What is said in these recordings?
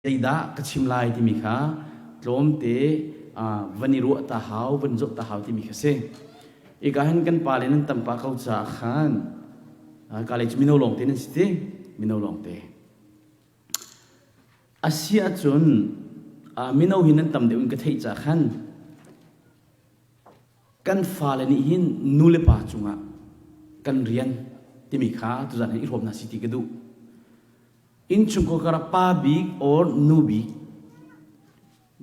Zeidah ka chim lai timi kha tlawmte van i ruah ta hau, van zoh ta hau timi kha si. Ika hin kan pale nan tam pah ko caah khan ka lei cu mino lawngte nan si ti, mino lawngte. A si ahcun mino hi nan tam deuh in ka theih caah khan kan fale nih hin nu le pa cungah kan rian timi kha tuzan hin i hrawm hna si ti ka duh. Innchungkhar ah pa bik or nu bik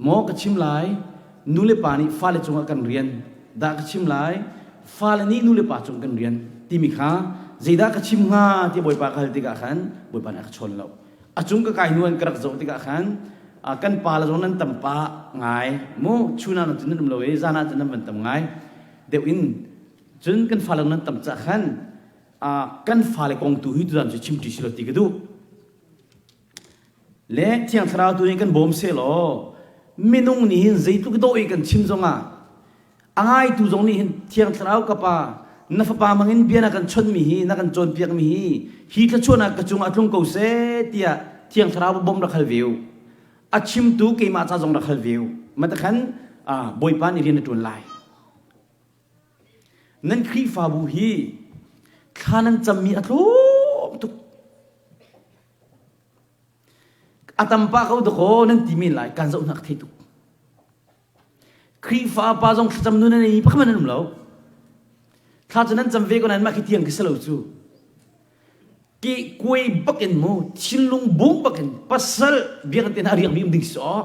maw ka chim lai nu le pa nih fale cungah kan rian dah ka chim lai fale nih nu le pa cung kan rian timi kha zeidah ka chim hnga ti bawipa ka hal tikah khan bawipa nih a ka chawn lo a cung ka kai hnu an ka rak zoh tikah khan kan pa le zong nan tam pa ngai mu chun ah cun nan um lo i zan ah cun nan van tam ngai deuh in cun kan fale nan tam cah khan kan fale kong tu hi tuzan cu chim ṭi si lo ti ka duh. Le Thiang Thlarau tu nih kan bawm seh law minung nih hin zeitluk dawh i kan chim zongah a ngaitu zong nih hin Thiang Thlarau ka pa na fapa mangin bia na kan chawnhmi hi na kan cawnpiakmi hi hi thluachuahnak ka cungah tlung ko seh tiah Thiang Thlarau bawmh rak hal ve u. A chimtu keimah ca zong rak hal ve u. Matakhan Bawipa nih rian a ṭuan lai. Nan Khrihfabu hi thla nan cammi a tlawm tuk. A tam pah ko dakaw nan ti men lai kan zohnak thei tuk. Khrihfa pa zong thlacam nu nan ei pakhat nan um lo. Thla cu nan cam ve ko nain mah khi tiang khi si lo cu. Ki kuai bakin mu thinlung bung bakin pasal biakinn te hna a riakmi um ding si aw.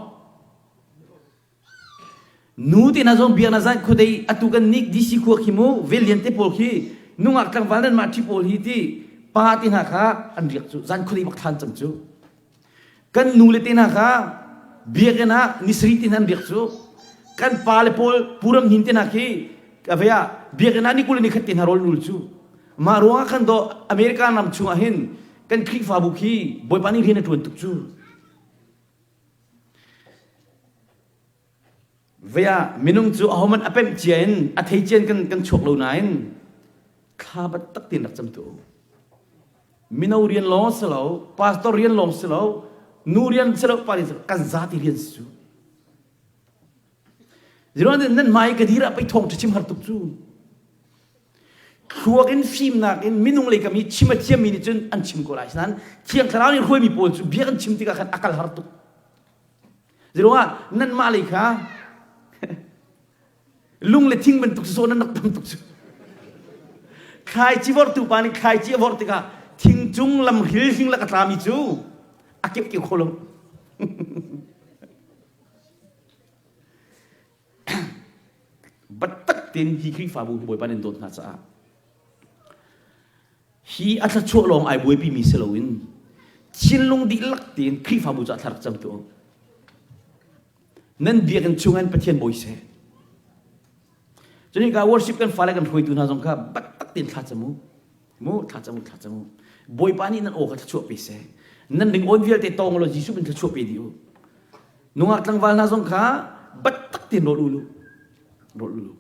Nu te hna zong biaknak zan khuadei atu kan nik DC khua khi mu vel lian te pawl khi nungak tlangval nan mah ṭhi pawl hi ti pa te hna kha an riak cu zan khuadei bak thlan cang cu kan nu le te hna kha biakinn ah nisari te hna an riak cu kan pa le pawl puram hnin te hna khi ave ah biakinn ah ni kul ni khat te hna rawl nul cu mah ruangah khan do America ram chungah hin kan Khrihfabu khi Bawipa nih rian a ṭuan tuk cu Vei ah minung cu ahohmanh a pemh cia in a thei cia in kan, kan chuak lo nain thla taktak tein rak cam tu. Mino rian lawng si lo, pastor rian lawng si lo, nu rian si lo, pa rian si lo, kan zati rian si cu. Ziruang nan hmai ka dir ah pei thawng ṭha chim har tuk cu. Thluak in fimnak in minung lei kam i chim a thiammi nih cun an chim ko lai. Asinain Thiang Thlarau nih hruaimi pawl cu bia kan chim tikah khan a kal har tuk. Zeiruangah nanmah lei kha lung le thing bantuk sawh nan rak tam tuk cu. Thlaici vorhtu pa nih thlaici a vorh tikah thing cung lamhril hling lak a tlami cu a keuh kho lo. Biatak tein hi Khrihfabu hi Bawipa nih an dawt hna caah hi a thluachuah lawng ai buaipimi si loin thinlung dihlak tein Khrihfabu caah thla rak cam tuah u. Nan biakinn chungin Pathian bawi seh. Cun hika worship kan fale kan hruaitu hna zong kha biatak tein thla cam u. Mu thla cam u, thla cam u. Bawipa nih nan aw kha thluachuah pe seh. Nan ringawn vialte tawng law Jesuh min thluachuah pe dih u. Nungak tlangval hna zong kha biatak tein rawl ul u. Rawl ul u.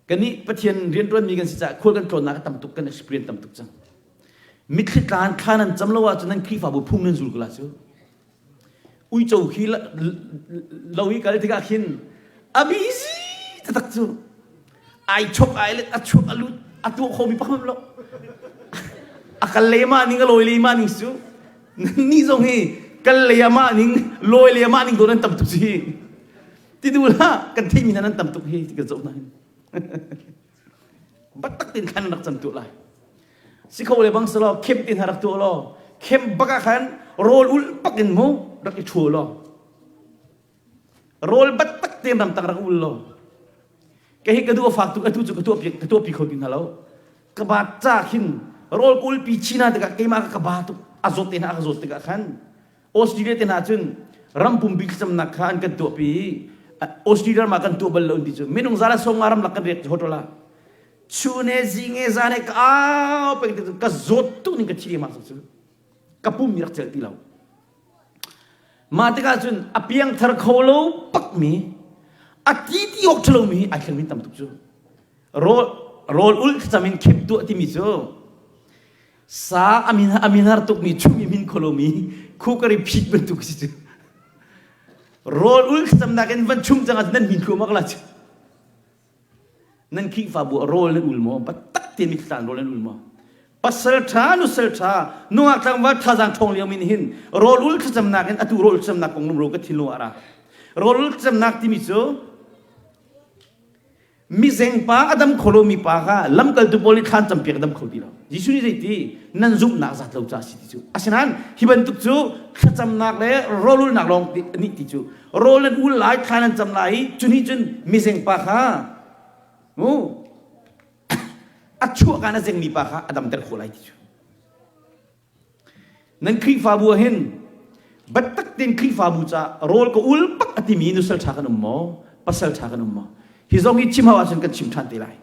Kannih Pathian rianṭuanmi kan si caah khual kan tlawnnak a tam tuk, kan experience tam tuk cang. Mitthli tlan thla nan cam lo ahcun nan Khrihfabu phung nan zul ko la cu. Uico khi lo i kal tikah khin a busy taktak cu. Ai chok ai let a chuak a lut a tuah khomi pakhat lo. A kal le mah ning a lawi le mah ning cu. Ni zong hi kal lei ah mah ning lawi lei ah mah ning do nan tam tuk si ti du la kan theimi hna nan tam tuk hi ti kan zoh hna hin batak tin khan rak cam tu lai si kho le bang selo khem tin rak tu lo khem baka khan rawl ul pak in mu rak i thu lo rawl batak tin ram tang rak ul lo Ka hi ka duh a fak tuk atu cu ka tuah ka tuahpi kho ti hna lo. Ka ba ca khin rawl kulpi China tikah keimah ka ba tuk a zawt te hna a ka zawt tikah khan Australia te hna cun ram pumpi thlacamnak kha an kan tuahpi i Australia ram ah kan tuah bal lo ti cu minung za le sawm nga ram lak kan riak hotel ah chune zinge zane ka au peng te ka zawt tuk ning ka thi ma cu ka pum mi rak cel ti lo Mah tikah cun a piangthar kho lo bakmi, a ti ti awk ṭhalomi hi ai thlengmi tam tuk cu. Rawl, rawl ulh thlacam in khep tuah timi cu sa a min a min har tukmi chum i min kho lomi khukari phit bantuk si cu. Rawl ul thlacamnak in van chung cang ah nan hmin thluahmah la Nan Khrihfabu ah rawl nan ul maw? Biatak tein mitthlan rawl nan ul maw? Pasal ṭha, nusal ṭha, nungak tlangval thazaang ṭhawng lio mi nih hin rawl ul thlacamnak in atu rawl thlacamnak kong rumro ka thinlung ah a ra. Rawl ul thlacamnak timi cu mizengpa a dam kho lomi pa kha lamkaltu pawl nih thlan campiak a dam kho ti lo. Jesuh nih zeiti nan zumhnak zat lo ca si ti cu. Asinain hi bantuk cu thlacamnak le rawlulnak lawng nih ti cu rawl nan ul lai thla nan cam lai i cu nih cun mizengpa kha mu a chuahka na zengmi pa kha a damter khawh lai ti cu. Nan Khrihfabu ah hin biatak tein Khrihfabu ca rawl ka ul bak a timi nusal ṭha kan um maw? Pasal ṭha kan um maw? Hi zong hi chim hau ahcun kan chim ṭhan te lai.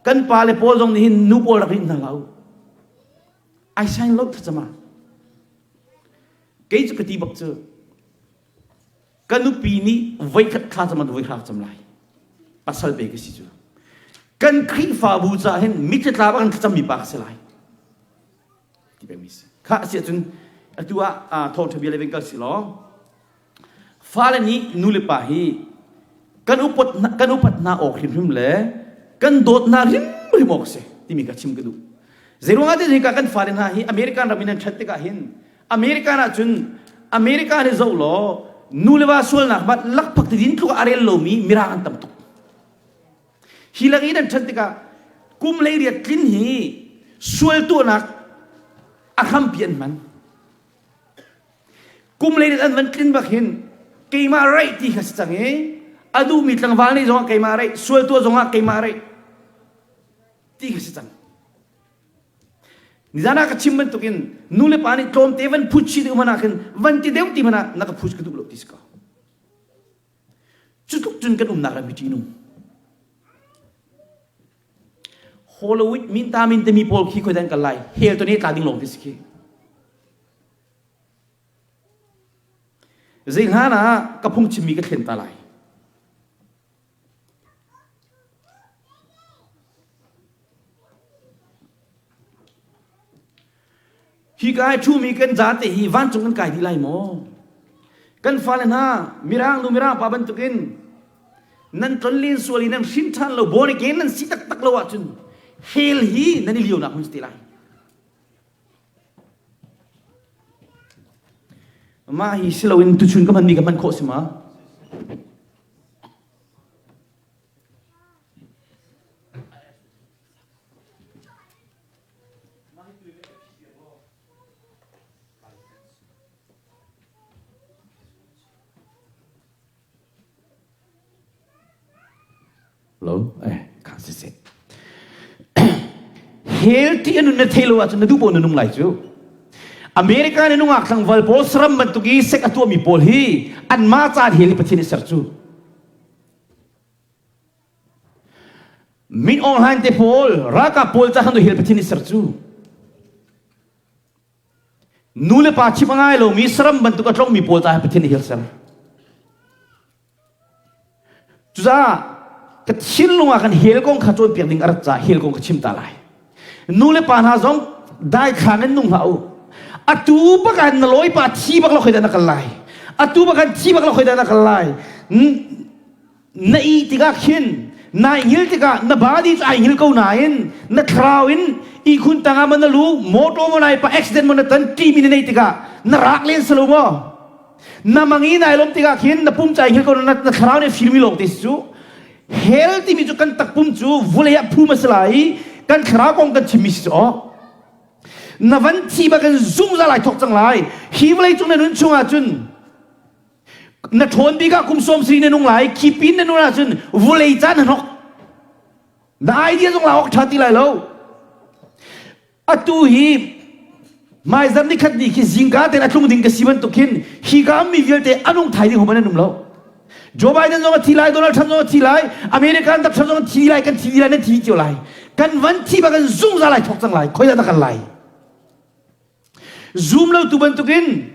Kan pa le pawl zong nih hin nu pawl rak rinh hna hlah u. Ai sain lo thlacam ah. Kei cu ka ti bak cu ka nupi nih voikhat thla cam ah voihra cam lai. Pasal pe ka si cu. Kan Khrihfabu ca hin mitthli tla bak in thlacammi pa ka si lai. Ti pengmi si. Kha a si ahcun atu ah thawngṭha bia le veng kal si law fale nih nu le pa hi kan upat kan upat hna awk hrimhrim le kan dawt hna hrimhrim awk si timi ka chim ka duh. Zeiruangah ti hika kan fale hna hi American ram in an ṭhat tikah hin American ahcun America nih zoh law nu le va sualnak hmanh lakphak ti din tluk a rel lomi mirang an tam tuk. Hi lak i nan ṭhan tikah kum 18 tlin hi sual tuahnak a hrampi an hman. Kum 18 an van tlin bak hin keimah raih ti kha si cang i a duhmi tlangval nih zongah keimah raih, sual tuah zongah keimah raih ti kha si cang. Nizan ah ka chim bantukin nu le pa nih tlawmte van phut chih deuh hmanh ah khin van ti deuh ti hmanh ah na ka phut ka duh lo ti si ko. Cu tluk cun kan umnak ram hi ṭihnung. Hollywood minta min timi pawl khi khoi dan kal lai hell to ne tla ding lawng ti si khi. Zei hlan ah ka phung chimmi ka thlen ta lai. Hi ka i ṭhumi kan zate hi vancung kan kai dih lai maw? Kan fale hna mirang nu mirang pa bantukin nan tlonlen sual i nan hrin ṭhan lo born again nan si taktak lo ahcun hell hi nan i lionak hun si te lai. Mah hi si loin tuchun ka hmanmi ka hman khawh si ma? Lo eh kha si se. Hell ti anu na thei lo ahcun na duh paoh na nung lai cu. America nih nungak tlangval pawl saram bantuk i sek a tuahmi pawl hi anmah caan hell i Pathian nih ser cu. Min Aung Hlaing te pawl ralkap pawl ca khan hell Pathian nih ser cu. Nu le pa chim a ngai lomi saram bantuk a tlongmi pawl ca Pathian nih hell ser. Cucaah ka thinlung ah kan hell kong kha cawnpiak ding a rat caah hell kong ka chim ta lai. Nu le pa hna zong daithlang in nung hlah u. Atu bak ah na lawi pa thi bak lo khoi dah na kal lai. Atu bak ah thi bak lo khoi dah na kal lai. Na ih tikah khin nai hngil tikah na body cu ai hngil ko nain na thlarau in ihkhun tangah ma na lu motor mo nai pa accident mo na tan timi na nei tikah na rak len salo maw na mang i nai lom tikah khin na pum cai hngil ko na na thlarau nih firmi lawng te si cu hell timi cu kan takpum cu vulei ah phum a si lai i kan thlarau kong kan chimmi si cu aw na van thi bak in zungzal ai thok cang lai hi vawlei cung na nun chungah cun na ṭhawn bik ah kum 70 na nung lai khi pin na nun ahcun vulei ca na hnok na idea zong la awk ṭha ti lai lo atu hi maizar ni khat ni khi zingka ten a tlung ding ka si bantuk hin hi ka mi vialte anung thai ding hom an um lo Joe Biden zong a thi lai Donald Trump zong a thi lai American Trump zong a thi lai kan thi lai nan thi cio lai kan van thi ba kan zungzal lai thok cang lai khoi dah na kan lai Zum lo tu bantukin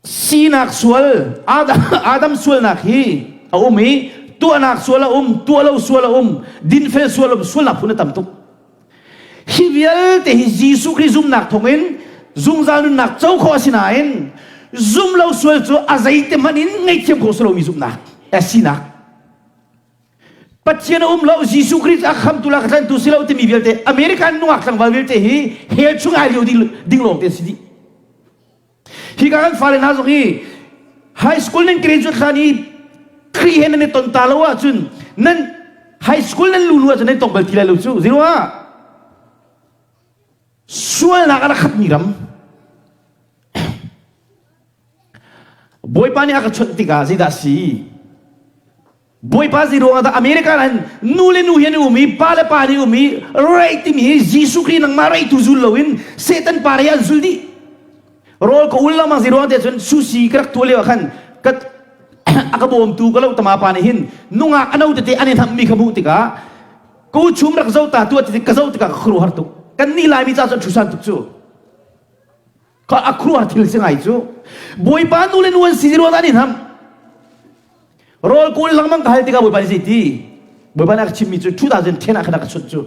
sinak sual Adam, Adam sualnak hi a um i tuahnak sual a um tuah lo sual a um dinfel sual a um sualnak phun a tam tuk hi vialte hi Jesuh Khrih zumnak thawngin zungzal nunnak co khawh a si nain. Zum lo sual cu a zeite hmanh in ngaihthiam khawh si lomi zumhnak, sinak. Pathian a um lo, Jesuh Christ a khamtu la ka tlantu si lo timi vialte American nungak tlangval vialte hi hell chung ai lio ding, ding lawng te si dih. Hi ka kan fale hna zong hi high school nan graduate hlan i Khrih he nan i ton ta lo ahcun nan high school nan lu lu ahcun nan tong bal ti lai lo cu. Zero ah sualnak a rak khatmi ram Bawipa nih a ka chawnh tikah zeidah a si? Bawipa zei ruangah dah America ah hin nu le nu hi an um i pa le pa nih um i rei timi hi Jesuh Khrih nangmah reitu zul loin Satan pa rei an zul dih. Rawl ka ul lengmang zei ruang te cun sushi ka rak tuah lio ah khan ka a ka bawmtu ka lo tama pa nih hin nungak ano tete an i hnamhmi kha hmuh tikah ka u chum rak zo ta tuah ti ka zo tikah ka khuaruahhar tuk. Kan nih Laimi ca cun ṭhusan tuk cu. Kha a khuaruahhar thil si ngai cu. Bawipa nu le nu an si ruang dah an i hnamh. Rawl kawl lengmang ka hal tikah Bawipa nih zei ti? Bawipa nih a ka chimmi cu 2010 ah khan a ka chunh cu.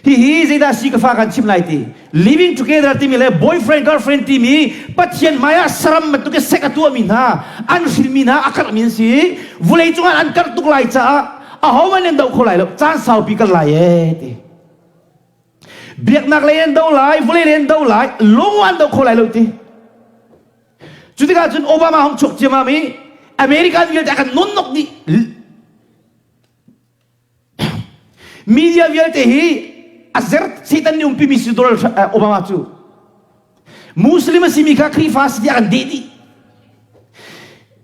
Hihi zeidah si ka fa kan chim lai ti? Living together timi le boyfriend girlfriend timi Pathian hmai ah saram bantuk in sek a tuahmi hna an hrilmi hna a karhmi an si. Vulei cungah an karh tuk lai caah ahohmanh an doh kho lai lo. Caan saupi kal lai ee ti. Biaknak lei an do lai, vawlei lei an do lai, lung an do kho lai lo ti. Cu tikah cun Obama hong chuak ciamam i American vialte a kan nonnok dih. Media vialte hi a zer Satan nih umpimi si Donald Obama cu. Muslim a simi kha Khrihfa si tiah kan deh dih.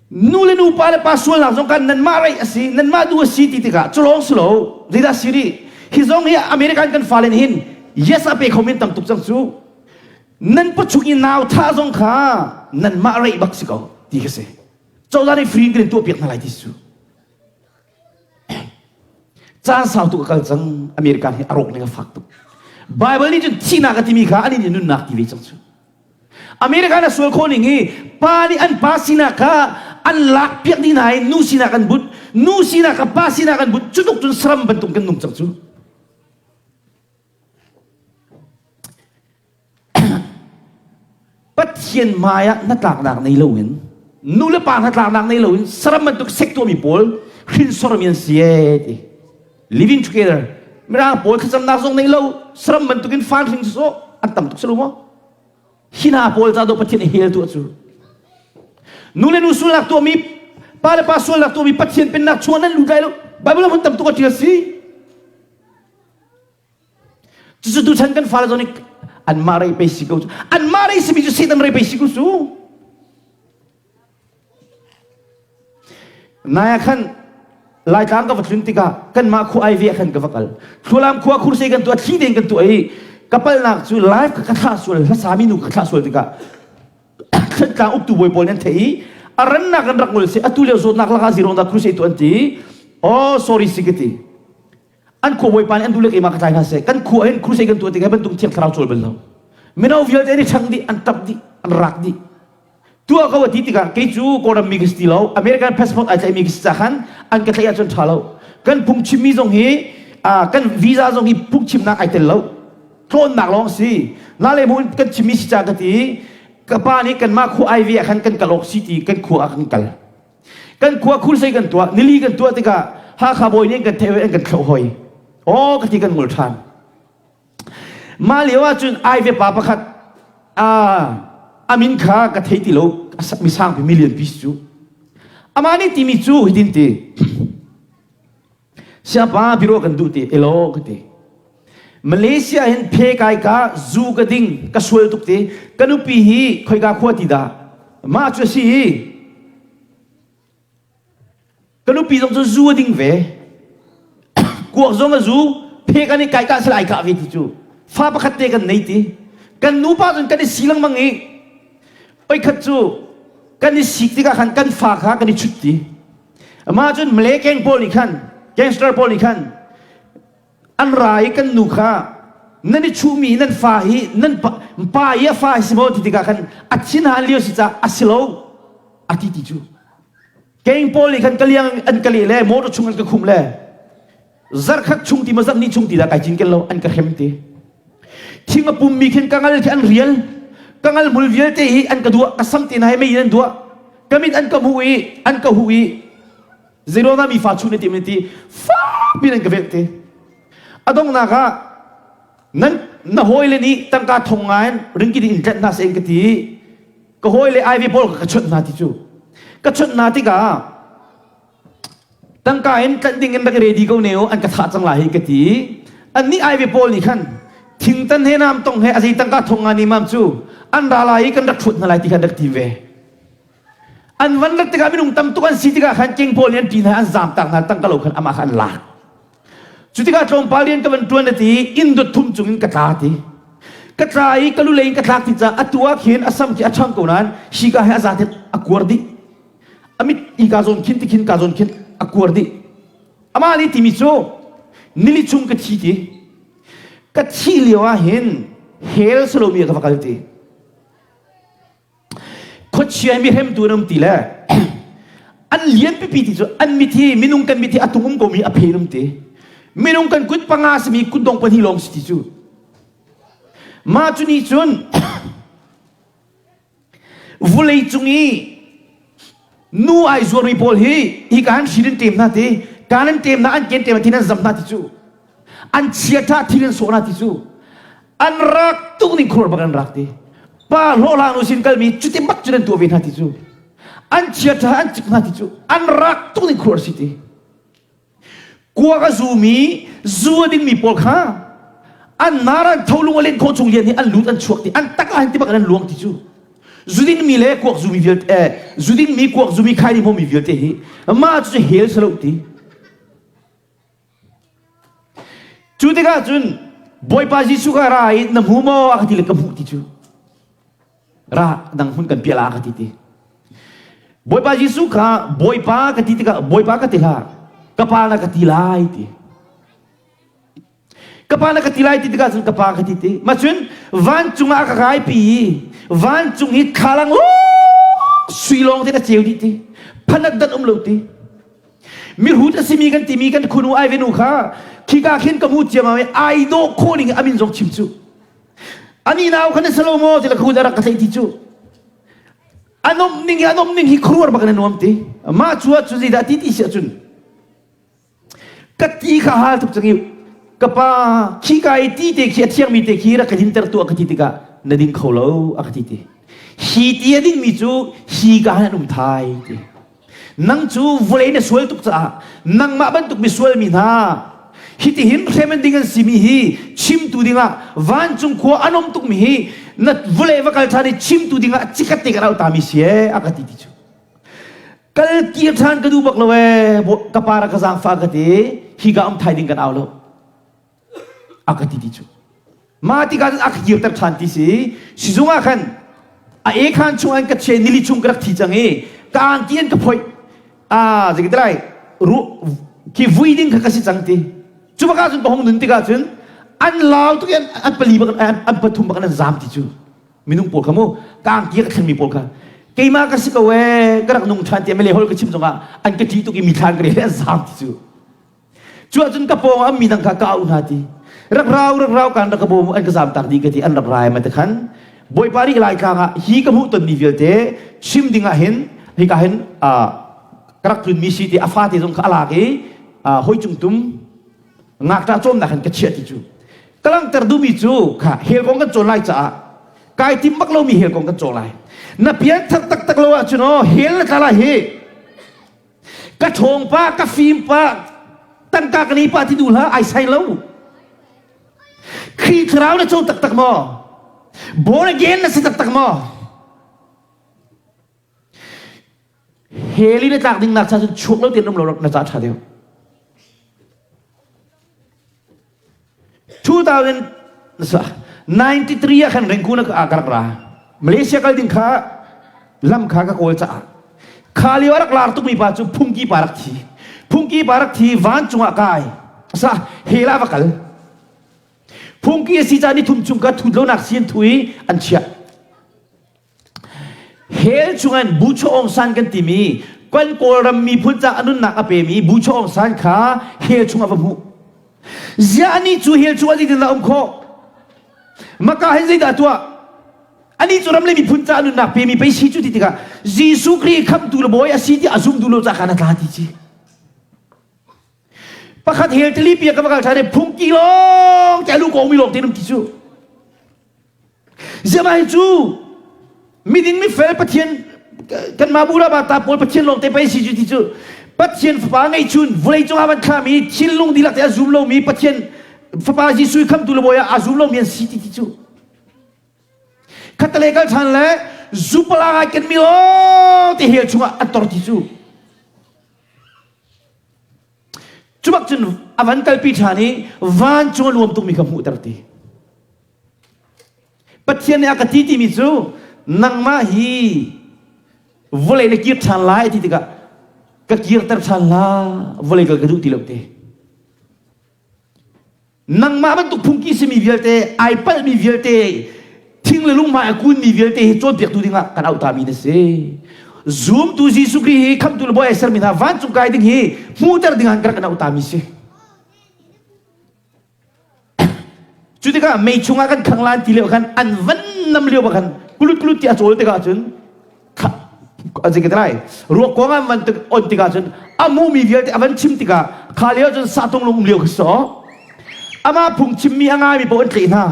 Nu le nu pa le pa sualnak zong kan nanmah rei a si, nanmah duh a si ti tikah cu lawng si lo. Zeidah si rih? Hi zong hi American kan fale nih hin yes a pe kho men tam tuk cang cu. Nan pachung i nau thah zong kha nanmah rei bak si ko ti kha si. Cozah nih free in kan in tuah piak hna lai ti cu. Caan sau tuk a kal cang American hi a rawk ning a fak tuk. Bible nih cun thihnak a timi kha anih nih nunnak ti ve cang cu. American a sual khawh ning hi pa nih an pa sinak kha an lak piak dih hna i nu sinak an but nu sinak kha pa sinak an but cu tuk cun saram bantuk kan nung cang cu. Pathian hmai ah hnatlaknak nei loin nu le pa hnatlaknak nei loin saram bantuk sek tuahmi pawl hrinsormi an si ee ti living together mirang pawl thlacamnak zong nei lo saram bantukin fan hring sawh an tam tuk si lo maw hi hna pawl ca do Pathian i hel tuah cu nu le nu sualnak tuahmi pa le pa sualnak tuahmi Pathian pennak chungah nan lut lai lo Bible ah hmun tam tuk a ṭial si Cucu tuchan kan fale zong nih anmah rei pei si ko cu. Anmah rei simi cu Satan rei pei si ko cu. Nai ah khan Laitlang ka va tlun tikah kanmah khua ai ve ah khan ka va kal. Thlualam khua khursei kan tuah thli tein kan tuah i ka palnak cu live ka ka thlah sual hlasami nu ka thlah sual tikah Thlantlang uktu bawi pawl nih an theih i a rannak an rak ngol si atu lio zawtnak lakah zirong dah crusade tu an ti oh sorry si ka ti An khua bawipa nih an duh le keimah ka tlai hna seh. Kan khua hin crusade kan tuah tikah bantuk thiang thlarau cawl bal lo. Mino vialte an i ṭhang dih, an ṭap dih, an rak dih. Tuah ko a ti tikah kei cu Kawlram mi ka si ti lo, American passport ai tlaihmi ka si ca khan an ka tlaih ahcun ṭha lo. Kan phungchimmi zong hi kan visa zong hi phungchimnak ai tel lo. Tlawnnak lawng si. Na le mu kan chimmi si ca ka ti. Ka pa nih kanmah khua ai ve ah khan kan kal awk si ti kan khua ah kan kal. Kan khua khursei kan tuah, nili kan tuah tikah Hakha bawi nih an kan theih an kan thloh hoi. Aw ka ti kan ngol ṭhan. Mah lio ahcun Aive pa pakhat a min kha ka thei ti lo mi sangpi million piece cu. Amah nih timi cu hitin ti. Siapa biro kan duh ti elo ka ti. Malaysia hin phe kai ka zu ka ding ka sual tuk ti ka nupi hi khoika khua ti dah mah cu si hi ka nupi zong cu zu a ding ve kuak zong a zu phe kan i kai ka sal ai ka ve ti cu fa pakhat te kan nei ti kan nupa cun kan i si lengmang i oikhat cu kan i sik tikah khan kan fa kha kan i chut ti Amah cun Malay gang pawl nih khan gangster pawl nih khan an ra i kan nu kha nan i chuhmi nan fa hi nan pa, pa i a fa hi si maw ti tikah khan a thin han lio si caah a si lo a ti ti cu gang pawl nih khan ka liang an ka leh le motor chung an ka khumh le zarkhat chung ti ma zarh ni chung ti dah kai cinken lo an ka hrem ti thing a pummi khin ka ngal khi an rial. Ka ngal hmul vialte hi an ka duah, ka sam te hna hi mei in an duah. Ka mit an ka hmuh i an ka huh i zeiruangah mi fa chuh na tim ti fak piin an ka velh te. A donghnak ah nan na hawile nih tangka thong nga in ringkit in tlenh hna seh ka ti ka hawile ai ve pawl ka chawnh hna ti cu. Ka chawnh hna tikah Tangka in tlanh ding in rak i ready ko ne u an ka thah cang lai hi ka ti. Annih ai ve pawl nih khan thingtan he nam tong he a zei tangka thong nga ni mam cu an ra lai i kan rak ṭhuat hna lai ti khan rak ti ve. An van rat tikah minung tam tuk an si tikah khan keng pawl nih an ṭi hna an zaam tak hna tangka lo khan amah kha an lak. Cu tikah tlawmpal rian ka van ṭuan a ti inn dot thum cung in ka tla ti. Ka tla i ka lulei in ka tlak ti caah atu ah khin a sam khi a ṭhang ko nain hika he a zaat in a kuar dih. A mit i ka zawn khin ti khin ka zawn khin a kuar dih. Amah nih timi cu nili chung ka thi ti. Ka thih lio ah hin hell salomi ka va kal ti. Khuachia mi hremtu an um ti le an lian pipi ti cu an mit hi minung kan mit hi a tung um komi a phen um ti. Minung kan kut panga simi kutdong pahnih lawng si ti cu. Mah cu nih cun Vawleicung i nu ai zuarmi pawl hi hika han hrin an ṭem hna ti, kaan an ṭem hna, an ken ṭem thin an zam hna ti cu. An chiaṭha thil an sawh hna ti cu. An rak tuk ning khur bak an rak ti. Pa hlawhhlang nu sin kalmi cuti bak cun an tuah ve hna ti cu. An chiaṭha an cik hna ti cu. An rak tuk ning khur si ti. Kuak a zumi, zu a dingmi pawl kha an nar an tholung a len khawh chung lian hi an lut an chuak ti an tak ah hin ti bak in an luang ti cu zu dingmi le kuak zumi vialte eh, zu dingmi kuak zumi khai ni hmomi vialte hi mah cu hel salo ti cu tikah cun Bawipa Jesuh ka ra i na hmu maw a ka ti le ka hmuh ti cu ra dang hmun kan pial ah ka ti ti Bawipa Jesuh kha Bawipa ka ti tikah Bawipa ka ti hlah ka pa na ka ti lai ti ka pa na ka ti lai ti tikah cun ka pa ka ti ti ma cun vancung ah ka kai pi i vancung hi thlalang sui lawng te na ceu dih ti phanat dan um lo ti mihrut a simi kan timi kan khunu ai venu kha khika khin ka mu ciamam i ai dawh khawh ning amin zong chim cu ani nau khan si lo maw ti le khu rak ka tlaih ti cu anom ning hi anom ning hi khuruar bak in a nuam ti mah cu ah cun zeidah ti ti si ahcun ka ti kha hal tuk cang i ka pa khi ka i ti te khi a thiangmi te khi rak ka dinter tuah ka ti tikah na ding kho lo a ka ti ti hi ti a dingmi cu hi ka han um thai ti Nang cu vawlei na sual tuk caah nangmah bantuk misual mi hna hitihin hrem an ding an simi hi chimtu dingah vancung khua an um tukmi hi na vawlei va kal ṭhan i chimtu dingah chikkhat te kan auh tami si ee a ka ti ti cu kal kir ṭhan ka duh bak lo ee ka pa ra ka zaangfah ka ti hi ka um thai ding kan au lo a ka ti ti cu mah tikah cun a ka kirter ṭhan ti si sizung ah khan a ekhan chung an ka chia nili chung ka rak thi cang i ka angki an ka phoih a zei lai ru khi vui ding kha ka si cang ti cu baka cun ka hong nun tikah cun an lau tuk i an pali bak an pathum bak an zam ti cu minung pawl kha mu ka angki ka thlenmi pawl kha keimah ka si ko ee ka rak nung ṭhan ti mele hol ka chim zongah an ka ṭih tuk i mi thlan ka rel an zam ti cu Cu ahcun ka pawng ah mi dang kha ka auh hna ti. Rak rau rak rau kan rak ka bawm an ka zam tak dih ka ti an rak rai ma te khan Bawipa nih Laitlang ah hi ka hmuh tonmi vialte chim ding ah hin hika hin ka rak tlunmi si ti a fate zong kha a lak i hoi cung tum ngakṭah cawmnak hin ka chiah ti cu ka langhter duhmi cu kha hell kong kan cawn lai caah kai tim bak lomi hell kong kan cawn lai na pianthar taktak lo ahcun aw hell na tla lai hi Ka ṭhawng pa, ka fim pa, tangka ka nei pa ti duh hlah, ai sai lo. Khrih thlarau na co taktak maw? Born again na si taktak maw? Hell i na tlak ding nak cha cun chuak lo tein um lo na ca ṭha deuh. 2093 ah khan Rangoon ah ka rak ra. Malaysia kal ding kha lam kha ka kawl caah kha lio a rak lar tukmi pa cu phungki pa rak thi. Phungki pa rak thi vancung ah kai. Sa hell ah va kal. Phungki a si ca ni thum chung ka thut lonak si an thu i an chiah. Hell chungin Bu Chaw Aung San kan timi kan Kawlram miphun ca a nunnak a pemi Bu Chaw Aung San kha hell chung ah va hmuh. Ziah anih cu hell chung ah zeitindah um khawh? Maka hin zeidah tuah? Ani cu ram le miphun ca nunnak pemi pei si cu ti tikah Jesuh Khrih khamtu le bawi a si ti a zum duh lo ca khan a tla ti ci. Pakhat hel tili pia ka va kal ṭhan i phungki lawng te alu ko mi lawng te num ti cu. Ziamah hi cu miding mifel Pathian kanmah bu ta pawl Pathian lawng te pei si cu ti cu Pathian fapa ngeihchun vawlei cungah van thlami thinlung dihlak te a zum lomi Pathian fapa Jesuh khamtu le bawi ah a zum lomi an si ti ti cu khattelei kal ṭhan le zupala ngai ken mi lawng te hell chungah an tor ti cu cu bak cun a van kalpi ṭhan i vancung a nuam tukmi kha hmuhter ti Pathian nih a ka ti timi cu nangmah hi vawlei na kir ṭhan lai ti tikah ka kirter ṭhan la vawlei kal ka duh ti lo te Nangmah bantuk phungki simi vialte, ai palhmi vialte, thing le lung hmai a kunmi vialte hi cawnpiaktu dingah kan auhtami na si. Zumtu Jesuh Khrih hi khamtu le bawi ai sermi hna vancung kai ding hi hmuhter dingah kan rak kan auhtami si. Cu tikah mei chungah kan khang lan ti lio khan an van nam lio khan kulut kulut ti a cawl tikah cun lai ruak kong an van on tikah cun a hmumi vialte a van chim tikah kha lio cun sahtung lung um lio kha so amah phung chimmi a ngaimi paoh an tlaih hna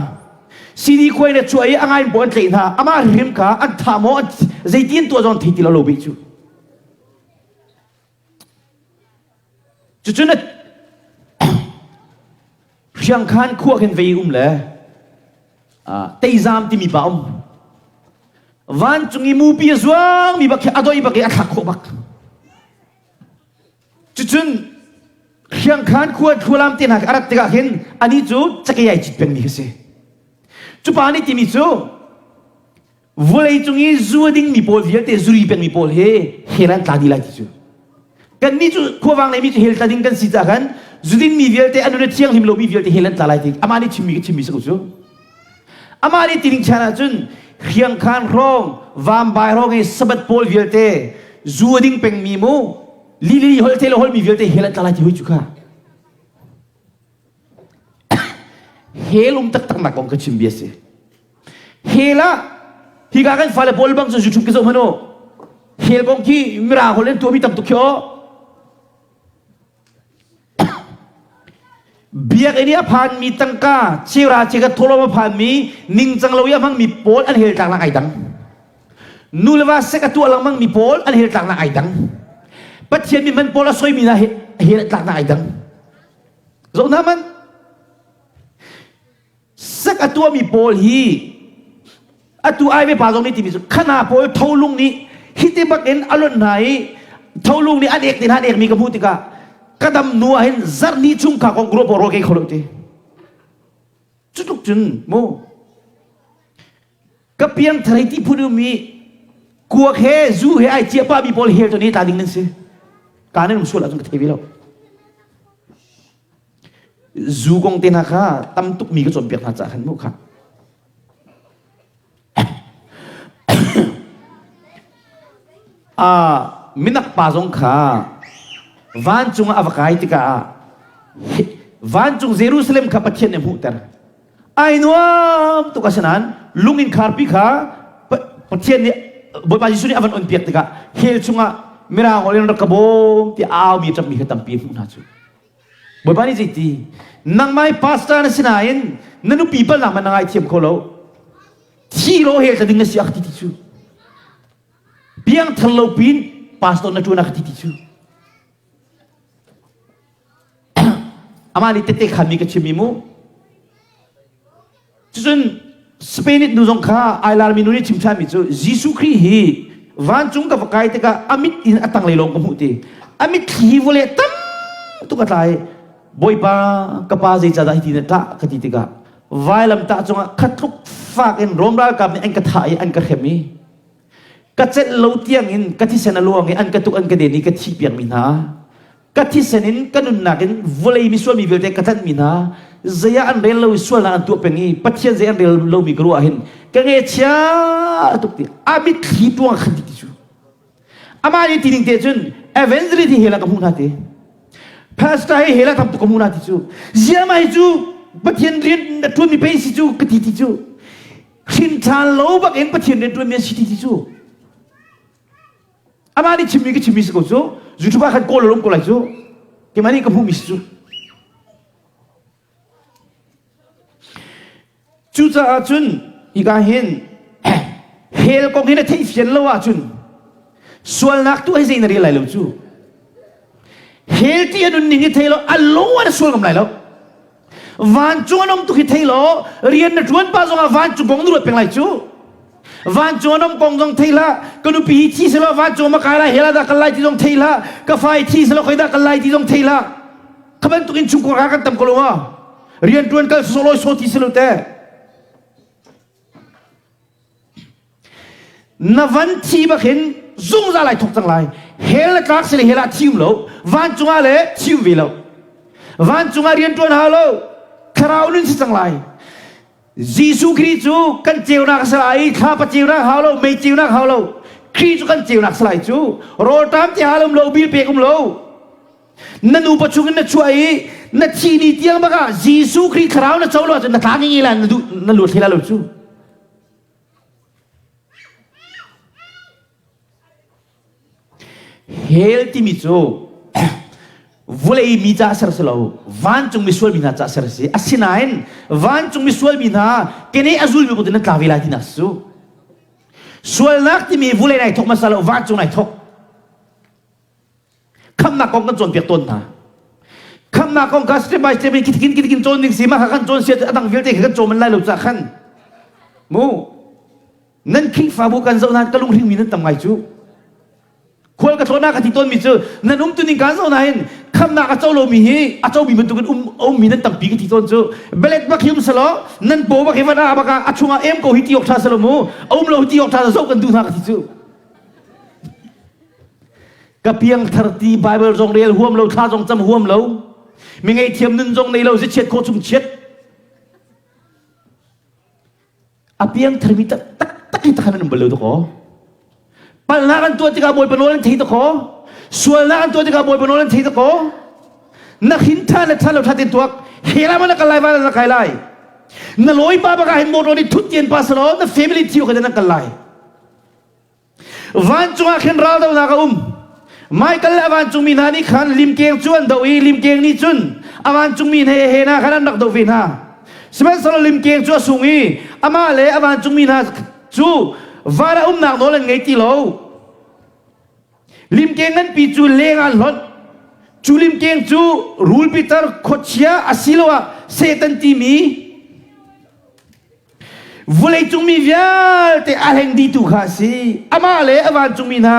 CD khuai le chuah i a ngaimi paoh an tlaih hna amah hrim kha an thah maw zeiti an tuah zong thei ti lo lo beh cu cucun Hriangkhan khua khin vei um le teizam timi pa um. Vancung i mupi a zuangmi bak khi a doi bak i a thlak khawh bak. Cucun Hriangkhan khua thlualam te hna a rat tikah khin ani cu cakei ai cit pengmi khi si. Cu pa nih timi cu Vawlei cung i zu a dingmi pawl vialte zuri pengmi pawl hi hell an tla dih lai ti cu. Kannih cu khuavang leimi cu hell tla ding kan si caah khan zu dingmi vialte a nun a thianghlim lomi vialte hell an tla lai ti amah nih chimmi ka chimmi si ko cu. Amah nih tining chan ahcun hriangkhan hrawng, vambai hrawng i sabbath pawl vialte zu a ding pengmi mu lili holh the le holmi vialte hell an tla lai ti hoi cu kha. Hell um taktak nak kong ka chim bia si. Hell ah hika kan fale pawl bang cu YouTube ka zoh hmanh u. Hell kong khi mirang holh in tuahmi tam tuk khi aw. Biakinn i a phanmi tangka chera cheka tholom a phanmi ningcang lo i a hmangmi pawl an hell tlaknak ai dang. Nu le va sek a tuah lengmang mi pawl an hell tlaknak ai dang. Pathian mi man pawl a soimi hna hell tlaknak ai dang. Zoh hna man. Sek a tuahmi pawl hi atu ai ve pa zong nih timi cu khana pawl tholung nih hiti bak in a lonh hna i tholung nih an ek te hna an ekmi ka hmuh tikah ka dam hnu ah hin zarh ni chung kha kong group rawl kei kho lo ti cu tluk cun mu ka piang tharei ti phun um i kuak he zu he ai cia pa mi pawl hel to ni ta ding nan si ka nan um sual ahcun ka thei ve lo Zu kong te hna kha tam tuk mi ka cawnpiak hna caah khan mu kha. Ah, minak pa zong kha vancung ah a va kai tikah vancung Jerusalem kha Pathian nih a hmuhter. Ai nuam tuk asinain lung in kharpi kha Pathian nih Bawipa Jesuh nih a van on piak tikah hell chungah mirang holh in rak ka bawm ti aumi ṭapmi kha tampi a hmuh hna cu. Bawipa nih zeiti nangmah hi pastor na si nain na nupi palnak man na ngaithiam kho lo thi lo hell tla ding na si a ka ti ti cu piangthar lo pin pastor na ṭuan a ka ti ti cu amah nih tette khanmi ka chim i mu Cucun Spain nu zong kha ai larmi nu nih chim ṭhanmi cu Jesuh Khrih hi vancung ka va kai tikah a mit in a tanglei lawng ka hmuh ti. A mitthli vawlei tam tuk a tla i Bawipa ka pa zeicahdah hiti na ṭah ka ti tikah vailamtah cungah khat tluk fak in Rom ralkap nih an ka thah i an ka hrem i ka celh lo tiangin ka thisen a luang i an ka tuk an ka den i ka thih piakmi hna ka thisen in ka nunnak in vawlei misual mi vialte ka tlanhmi hna zei ah an rel lo i sualnak an tuah peng i Pathian zei an rel lomi ka ruah hin ka ngaihchia tuk ti a mitthli tuang khan ti ti cu amah nih ti ning te cun evangelist hi hell ah ka hmuh hna ti pastor hi hell ah tam tuk ka hmuh hna ti cu ziamah hi cu Pathian rian a ṭuanmi pei si cu ka ti ti cu. Hrin ṭhan lo bak in Pathian rian ṭuanmi an si ti ti cu. Amah nih chimmi ka chimmi si ko cu. YouTube ah khan kawl um ko lai cu. Keimah nih ka hmuhmi si cu. Cucaah cun hika hin hell kong hi na theihfian lo ahcun sualnak tu hei zei na rel lai lo cu. Hell ti a nunning hi thei lo a lung an sual ngam lai lo. Vancung an um tuk hi thei law rian na ṭuan pah zongah vancung kong na ruat peng lai cu. Vancung an um kong zong thei hlah. Ka nupi hi thi selaw vancung ma kai lai hell ah dah kal lai ti zong thei hlah. Ka fa hi thi selaw khoi dah kal lai ti zong thei hlah. Kha bantuk in chungkhar kha kan tam ko lo ma? Rian ṭuan kal sawlawi saw ti si lo te. Na van thi bak hin zungzal ai thok cang lai. Hell na tlak sile hell ah thi um lo. Vancung ah le thi um ve lo. Vancung ah rian ṭuan hau lo. Thlarau nun si cang lai. Jesuh Khrih cu kan ceunak a si lai i thlapa ceunak hau lo, mei ceunak hau lo. Khrih cu kan ceunak si lai cu. Rawlṭam ti hal um lo, bil pek um lo. Na nupa chungin na chuah i na thi ni tiang bak ah Jesuh Khrih thlarau na co lo ahcun na tla ngi la na duh na luat hlei la lo cu. Hell timi cu vawlei mi ca ser si lo vancung misual mi hna ca ser si asinain vancung misual mi hna kene a zulmi ko nan tla ve lai tinak su sualnak timi vulei nai thok hmasa lo vancung nai thok khamnak kong kan cawnpiak tawn hna khamnak kong kha step by step in kitikin kitikin cawn ding si mah kha kan cawn sia a dang vialte kha kan cawm lai lo ca khan mu nan Khrihfabu kan zoh nain ka lunghring mi nan tam ngai cu khual ka thlawhnak ka ti tawn mi cu nan um tuning kan zoh nain khamnak a co lomi hi a comi bantukin um ummi nan tampi ka ti tawn cu belet bak hi um selaw nan paw bak hi van ah bak ah a chungah em ko hi ti awk tha selaw mu a um lo hi ti awk tha zoh kan duh hna ka ti cu Ka piangthar ti Bible zong rel huam lo, thla zong cam huam lo. Mi ngeihthiam nun zong nei lo, zichiat khawh chung chiat. A piangthar mi tak tak hi takhan an um bal lo dakaw. Palhnak an tuah tikah Bawipa nawl an thei dakaw. Sualnak an tuah tikah Bawipa nawl an thei dakaw. Na hin tha le tha lo tha tin tuak. Hela man na kal lai van na kai lai. Na lawi pa baka hin motor nih thut tian pa salo na family thiu ka na kal lai. Vancung ah khin raldohnak a um. Michael le a vancungmi hna nih khan limkeng cu an doh i limkeng nih cun a vancungmi he he hna khan an rak doh ve hna. Sihmanhsehlaw limkeng cu a sung i amah le a vancungmi hna cu van ah umnak nawl an ngei ti lo. Limkeng nganpi cu leng ah an hlonh. Cu limkeng cu rulpitar khuachia asiloah Satan timi Vawleicung mi vialte a hleng dihtu kha a si. Amah le a vancungmi hna,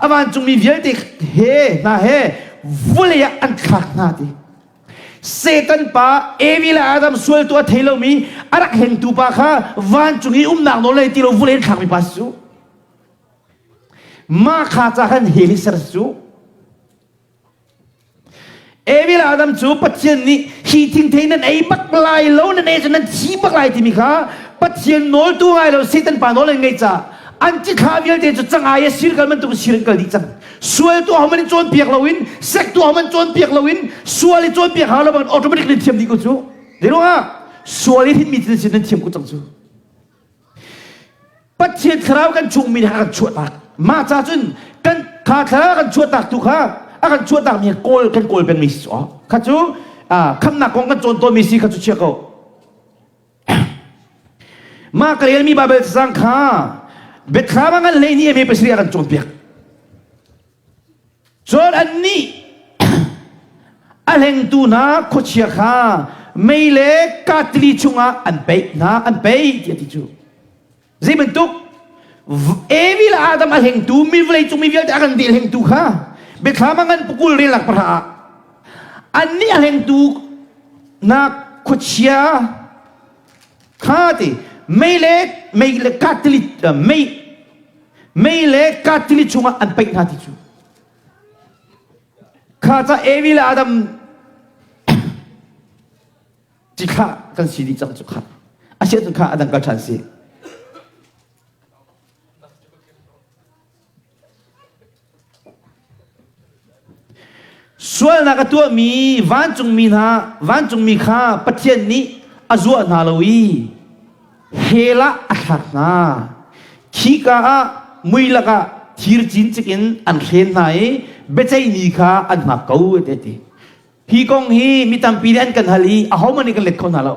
a vancungmi vialte he hna he vawlei ah an thlak hna ti. Satan pa Evi le Adam sual tu a thei lomi a rak hlengtu pa kha vancung i umnak nawl nei ti lo vawlei an thlakmi pa si cu. Mah kha ca khan hell hi ser si cu. Evi le Adam cu Pathian nih hi thingthei nan ei bak lai lo nan ei cu nan thi bak lai timi kha Pathian nawl tu ngai lo Satan pa nawl an ngaih caah an cithlah vialte cu cangai a sir kal bantuk sir an kal dih cang. Sual tu ahohmanh in cawnpiak loin sek tu ahohmanh cawnpiak loin sual i cawnpiak hau lo bang automatic nan thiam dih ko cu. Zeiruangah sual i hrinmi cu nan thiam ko cang cu. Pathian thlarau kan chungmi nih a kan chuahtak. Mah ca cun kan kha thlarau kan chuahtak tu kha a kan chuahtak mi kawl kan kawl pengmi si cu kha cu khamnak kong kan cawn tawnmi si kha cu chia ko. Mah ka relmi Baibal cacang kha biathlam a ngan hlei ni eme pasarih a kan cawnpiak. Cun annih a hlengtu hna khuachia kha mei le katili chungah an peih hna an peih tiah ti cu zei bantuk Evi le Adam a hlengtu mi vawlei cung mi vialte a kan deh hlengtu kha biathlam a ngan pukul relak pahra ah annih a hlengtu na khuachia kha ti mei le mei le katili mei mei le katili chungah an peih hna ti cu kha ca Evi le Adam cithlah kan si dih cang cu kha asiah cun kha adang kal ṭhan si Sualnak a tuahmi vancungmi hna vancungmi kha Pathian nih a zuah hna lo i. Hell ah a thlak hna. Khika ah mui lakah thir cincik in an hren hna i biaceih ni kha an hngak ko a ti. Hi kong hi mi tampi nih an kan hal i ahohmanh nih kan let kho hna lo.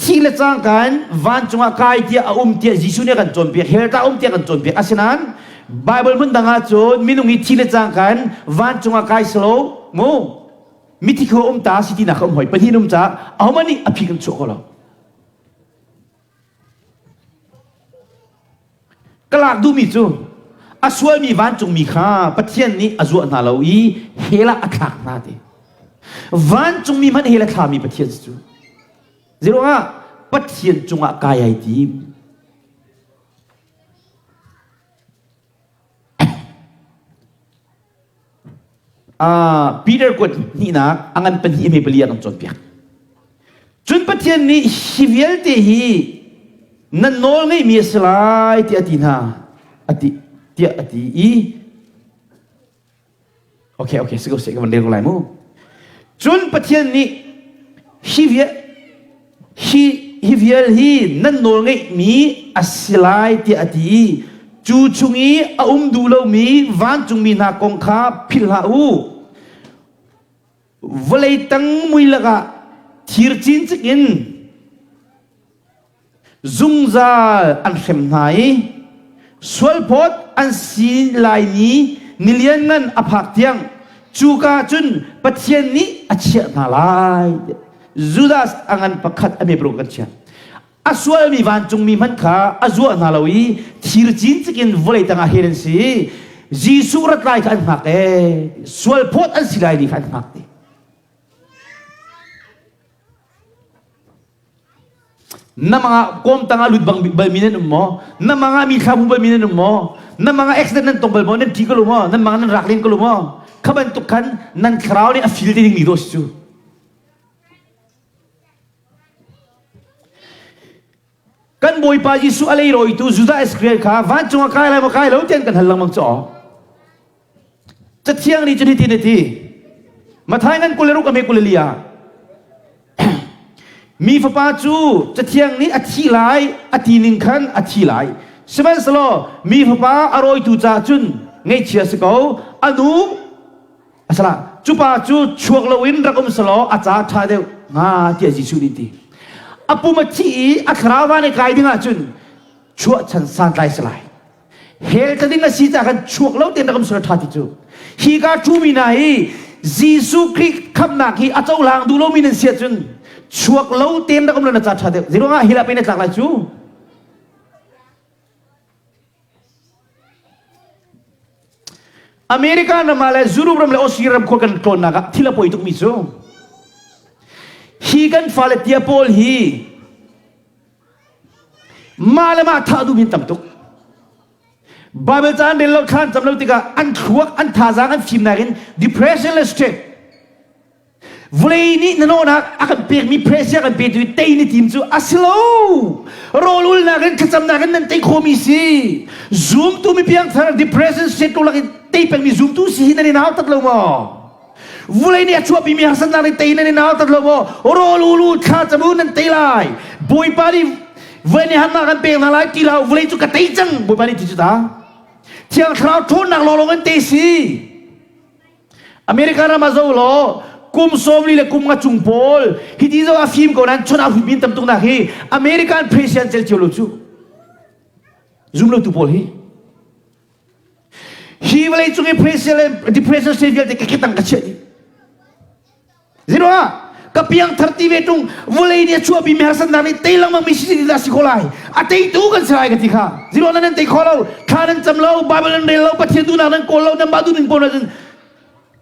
Thi le cangka in vancung ah kai tiah a um tiah Jesuh nih a kan cawnpiak, hell tah um tiah a kan cawnpiak. Asinain Bible hmun dang ah cun minung hi thi le cangka in vancung ah kai silo mu mithi kho um ta si tinak kha um hoi pahnih um caah ahohmanh nih a phi kan chuah kho lo. Ka lak duhmi cu a sualmi vancungmi kha Pathian nih a zuah hna lo i hell ah a thlak hna ti. Vancungmi hmanh hell a thlami Pathian si cu. Zeiruangah Pathian cungah kai ai tim. Uh, Peter kuat hnihnak a ngan pahnih hme pali a kan cawnpiak. Cun Pathian nih hi vialte hi nan nawl ngeihmi a si lai tiah a ti hna. A ti tiah a ti i Okay, okay, si ko seh ka van rel ko lai mu. Cun Pathian nih hi vial hi hi vial hi nan nawl ngeihmi a si lai tiah a ti i cu chung i a um duh lomi vancungmi hna kong kha philh hlah u. Vawlei tang mui lakah thir cincik in zungzal an hrem hna i sualphawt an si lai ni ni lianngan a phak tiang cuka cun Pathian nih a chiah hna lai. Judas a ngan pakhat a mepro kan chiah. A sualmi vancungmi hmanh kha a zuah hna lo i thir cincik in vawlei tangah hel an si. Jesuh rat lai kha an hngak ee. Sualphawt an si lai ni kha an hngak te. Na mangah kawm tangah lut bang balmi nan um maw? Na mangah mi thla hmu balmi nan um maw? Na mangah accident nan tong bal maw? Nan ṭi ko lo maw? Nan mangah nan rak len ko lo maw? Kha bantuk khan nan thlarau nih a feel te dingmi dawh si cu. Kan Bawipa Jesuh a leirawitu Judas Iscariot kha vancung ah kai lai maw kai lo tian kan hal lengmang cu aw. Cathiang nih cun hitin a ti. Matthai ngan 26 a hme 24 ah Mi fapa cu Cathiang nih a thi lai a ti ning khan a thi lai. Sihmanhsehlaw mi fapa a rawitu caah cun ngaihchia si ko. A nu asala cu pa cu chuak loin rak um selaw a ca ṭha deuh hnga tiah Jesuh nih ti. A pum a thi i a thlarau van i kai ding ahcun chuahchan santlai si lai. Hell tla ding a si caah khan chuak lo tein rak um selaw ṭha ti cu. Hi ka ṭhumi hna hi Jesuh Khrih khamhnak hi a cohlang duh lomi nan si ahcun chuak lo tein rak um lo na ca ṭha deuh. Zeiruangah hell ah pei na tlak lai cu? America ram ah le Europe ram le Australia ram khua kan tlawnnak ah thil a poi tukmi cu hi kan fale tia pawl hi mah le mah thah duhmi an tam tuk. Bible ca an rel lo thla an cam lo tikah an thluak an thazaang an fimnak in depression le stress Vawlei nih na nawhnak a kan pekmi pressure kan petu i tei ni tim cu a si lo. Rawl ulnak in thlacamnak in nan tei khomi si. Zumtu mi piangthar depression state ko lak in tei pengmi zumtu si hi nan i nau tat lo maw? Vawlei nih a chuahpimi harsatnak nih tei nan i nau tat lo maw? Rawl ul u thlacam u nan tei lai. Bawipa nih vawlei nih harnak kan pek hna lai ti hlah u vawlei cu ka tei cang. Bawipa nih ti cu ta. Thiang Thlarau ṭhawnnak lawnglawng in tei si. America ram ah zo law kum 40 le kum nga cung pawl hiti zo a fim ko nan chon a huit tam tuk nak hi American president cel cio lo cu zum lo tu pawl hi hi vawlei cung i president le depression state vialte ka ketang ka chiah dih Ziruah ka piang thar ti ve tung vawlei nih a chuahpi mi harsatnak nih tei lengmang mi si dah si kho lai a teitu kan si lai ka ti kha ziruah nan tei kho lo thla nan cam lo Bible nan rel lo Pathian duhnak nan kawl lo nan mah duh ning pawl nan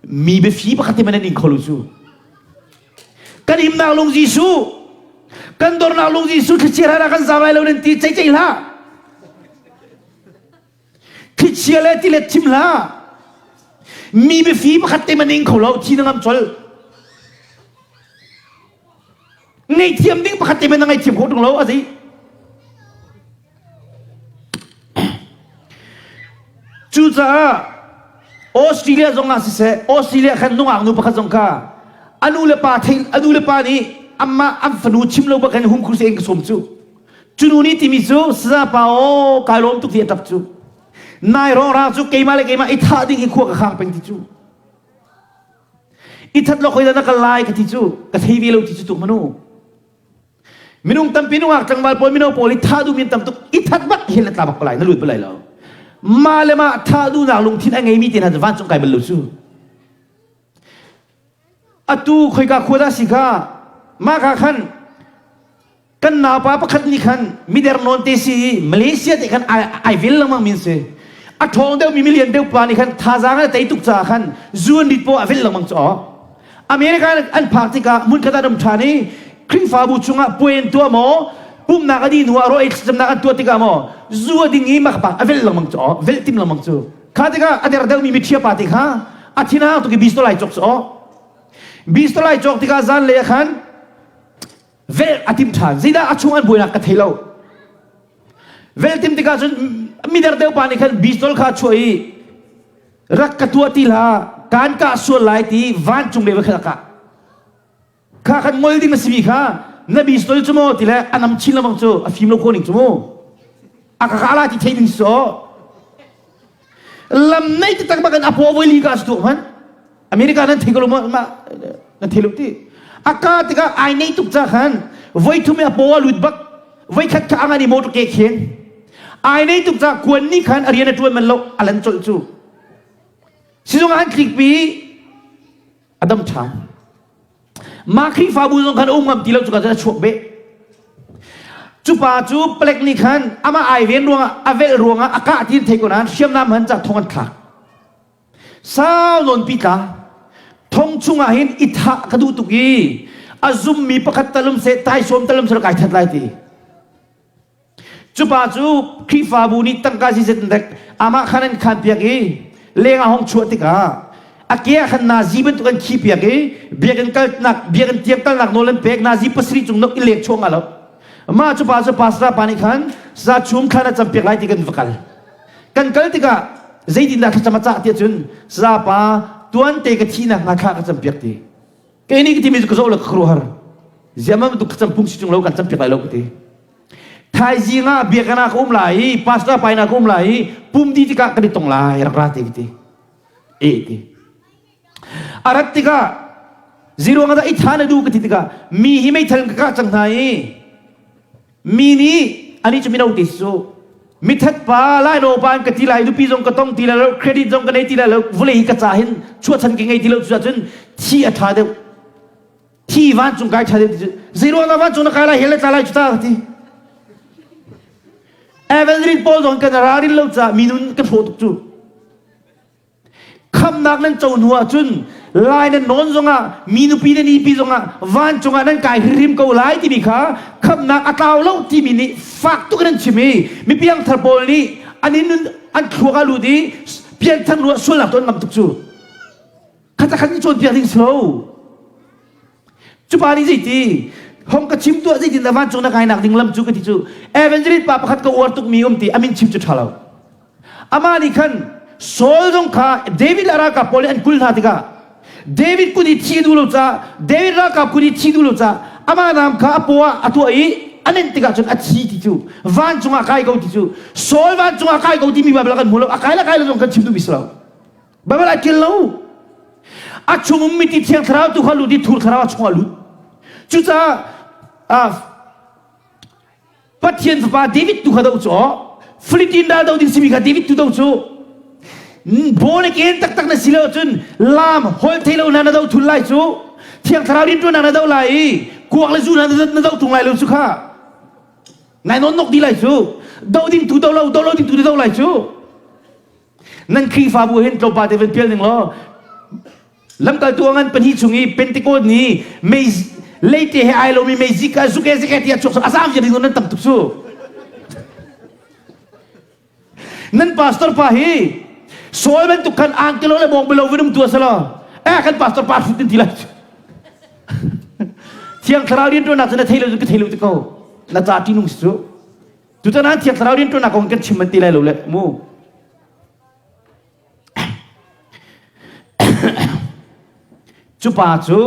mi biafi pakhat te man nan ing kho lo cu kan himnak lung Jesuh kan dornak lung Jesuh thlichia hran ah kan zam lai lo nan ti cei cei hlah Thlichia le tilet chim hlah. Mi biafi pakhat te man ing kho lo, thi na ngam chol. Ngaihthiam ding pakhat te man na ngaihthiam kho tung lo, a zei. Cucaah Australia zong ah siseh, Australia khan nungak nu pakhat zong kha anu le pa thei anu le pa nih amah an fanu chim lo bak in hum khur se in ka sawm cu. Cu nu nih timi cu saza pa aw kai lawm tuk ti a ṭap cu. Nai rawng cu keimah le keimah i thah ding hi khua ka khang peng ti cu. I that lo khoi dah na kal lai ka ti cu ka thei ve lo ti cu tuk manu. Minung tampi nungak tlangval pawl mino pawl i thah duhmi an tam tuk i that bak hin na tla bak ko lai na lut bal lai lo. Mah le mah thah duhnak lungthin a ngeimi te hna cu vancung kai bal lo cu. Atu khoika khua dah si kha mah ka khan kan naupa pakhat nih khan mider nawn te si i Malaysia te khan ai ai vil lengmang min si. A ṭhawng deuh mi milian deuh pa nih khan thazaang a tei tuk caah khan zu an rit paoh a vil lengmang cu aw. America an phak tikah hmunkhat ah an um ṭhan i Khrihfabu chungah puai an tuah maw pumhnak a dih hnu ah rawl ei thlacamnak an tuah tikah maw zu a ding i mah pa a velh lengmang cu aw velh tim lengmang cu kha tikah a der deuhmi miṭhia pa te kha a thinhang tuk i bistol ai cawk cu aw bistol ai cawk tikah zanlei ah khan velh a tim ṭhan zeidah a chung an buainak ka thei lo velh tim tikah cun mider deuh pa nih khan bistol kha a chuah i rak ka tuah ti hlah kaan kah sual lai ti vancung le va kha kah kha khan ngol ding a simi kha na bistol cu maw ti le a nam chin lengmang cu a fim lo kho ning cu mu a ka kah la ti thei ding so lam nei taktak bak in a paw voi li ka su man America nan thei ko lo ma nan thei lo ti a ka tikah ai nei tuk ca khan voi thum a paw a lut bak voi khat kha angan i motor ke khen ai nei tuk ca kuan ni khan a rian a tuan man lo a lan colh cu sizung ah an tlikpi a dam ṭhan mah Khrihfabu zong khan um ngam ti lo cu ka a chuak beh cu pa cu palek nih khan amah ai ven ruangah a velh ruangah a kah ti an thei ko nain hriamnam han ca thong an thlak Sau nawn pi tla. Thong chungah hin i thah ka duh tuk i a zummi pakhat talum seh taisawm talum seh kai that lai ti. Cupa cu Khrihfabu nih tangka zizet in rek amah khan an khan piak i leng ah hong chuah tikah a ke ah khan nazi bantuk an khi piak i biakinn kalnak biakinn tiang kalnak nawl an pek nazi pasarih cung nok i leng chuah nga lo. Mah cu pa cu pastor pa nih khan sa chum thlan a cam piak lai ti kan va kal. Kan kal tikah zeitindah thlacam a cah tiah cun sapa tuante ka thihnak hnga thla ka campiak ti. Kei nih ka timi cu ka zoh le ka khuaruahhar. Ziamam bantuk thlacam phung si ṭung lo kan campiak lai lo ka ti. Thaizing ah biakinn ah ka um lai i pastor pa inn ah ka um lai i pum dih tikah kan i tong lai rak ra te ka ti. E ti. A rat tikah ziruang ah dah i tha na duh ka ti tikah mi hi meithal in ka kah cang hna i Mi nih anih cu mino te cu mithat pa laino pa in ka ti lai nupi zong ka tong ti lai lo credit zong ka nei ti lai lo vulei hi ka ca hin chuahchan ka ngei ti lo cu ahcun thi a ṭha deuh thi vancung kai ṭha deuh ti cu zeiruang dah vancung na kai lai hell le tla lai cu ta ka ti Evangelist Paul zong kan ralrin lo caah minun kan hrawh tuk cu Khamnak nan co hnu ahcun lai nan nawn zongah mi nupi le nipi zongah vancung ah nan kai hrimhrim ko lai timi kha khamnak a tlau lo timi nih fak tuk in an chim i mi piangthar pawl nih an in an thluak ah lut i pianthar hnu ah sualnak tuan ngam tuk cu khat khat in cawnpiak ding si lo cu pa nih zeiti hong ka chim tuah zeitin dah vancung na kainak ding lam cu ka ti cu evangelist pa pakhat ka uar tukmi um ti amin chim cu ṭha lo Amah nih khan Saul zong kha David le a ralkap pawl nih an kulh hna tikah David kut i thi duh lo caah David ralkap kut i thi duh lo caah amah naam kha a paw ah a tuah i a nenh tikah cun a thi ti cu vancung ah kai ko ti cu Saul vancung ah kai ko timi Baibal kan hmu lo a kai le kai lo zong kan chim duhmi si lo Baibal ai ṭial lo a chung ummi ti thiang thlarau tu kha lut i thur thlarau a chungah lut cucaah Pathian fapa David tu kha do cu Philippine ral do ding simi kha David tu do cu born again taktak na si lo cun lam hol thei lo na na do thul lai cu thiang thlarau rian tuan na do lai i kuak le zu na na do tung lai lo cu kha nai non nok di lai cu do ding tu do lo do lo ding tu na do lai cu nan Khrihfabu hin tlawmpa te van pial ning law Lamkaltu a ngan pahnih chung i Pentecost ni mei leite he ai lomi meizik ka zuke zike ti a chuak a zam viar ding nan tam tuk su. Nan pastor pa hi Saul bantuk khan angkelo le bawng belo vinum tu asalo. Eh kan pastor pa hrut tin ti lai. Thiang thlarau rian tuan nak cu na thei lo cu ka thei lo ti ko. Na ca ti nung si cu. Tutan ah thiang thlarau rian tuan nak kong kan chim man ti lai lo le mu. Cu pa cu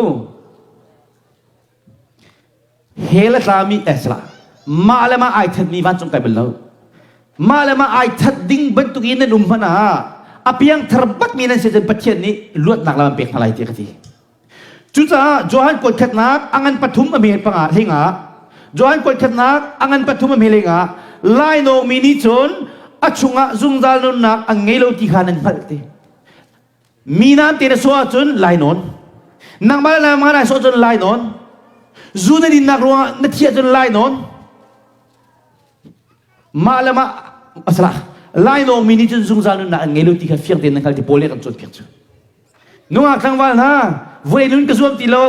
hell a tlami eh salah. Mah le mah ai thatmi vancung kai bal lo. Mah le mah ai that ding bantuk in nan um hmanh ah a piangthar bakmi nan si cun Pathian nih luatnak lam an pek hna lai tiah ka ti. Cucaah Johan kuat khatnak a ngan pathum a hme panga hlingah Johan kuat khatnak a ngan pathum a hme lengah lainawngmi nih cun a chungah zungzal nunnak an ngei lo ti kha nan hngalh ti. Mi nam te na sawh ahcun lainawn. Nangmah le nangmah nai sawh cun lainawn. Zu na dinnak ruangah na thi ahcun lainawn. Mah le mah asala lainawng mi nih cun zungzal nunnak an ngei lo ti kha fiang tein nan hngal ti Paul nih a kan cawnpiak cu. Nungak tlangval hna, vulei nun ka zuam ti lo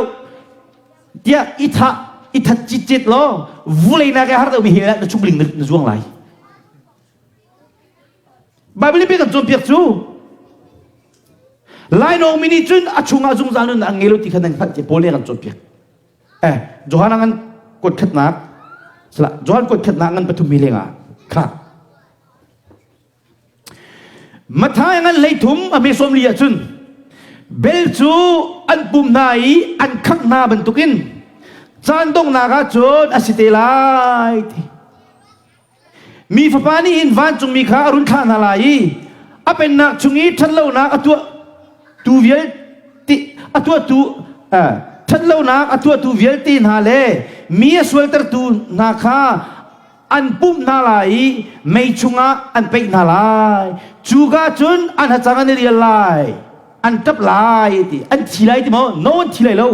tiah i thah i that citcet law vulei nak i har deuhmi hell ah na chukling na zuang lai. Bible nih kan cawnpiak cu lainawng mi nih cun a chungah zungzal nunnak an ngei lo ti kha nan hngalh ti Paul nih a kan cawnpiak. Eh, Johan ngan kuat khatnak salah Johan kuat khatnak ngan pathum mi lengah kha Mathai ngan hleithum a hme sawm li ahcun bel cu an pum hna i an khangh hna bantukin caan donghnak ah cun a si te lai ti. Mi fapa nih hin vancungmi kha a run thlah hna lai i a pennak chung i ṭhatlonak a tuah tu vialte a tuahtu ṭhatlonak a tuahtu vialte hna le mi a sualtertu hna kha an pumh hna lai i mei chungah an peih hna lai. Cuka cun an hacang an i rial lai, an ṭap lai ti an thi lai ti maw? No an thi lai lo.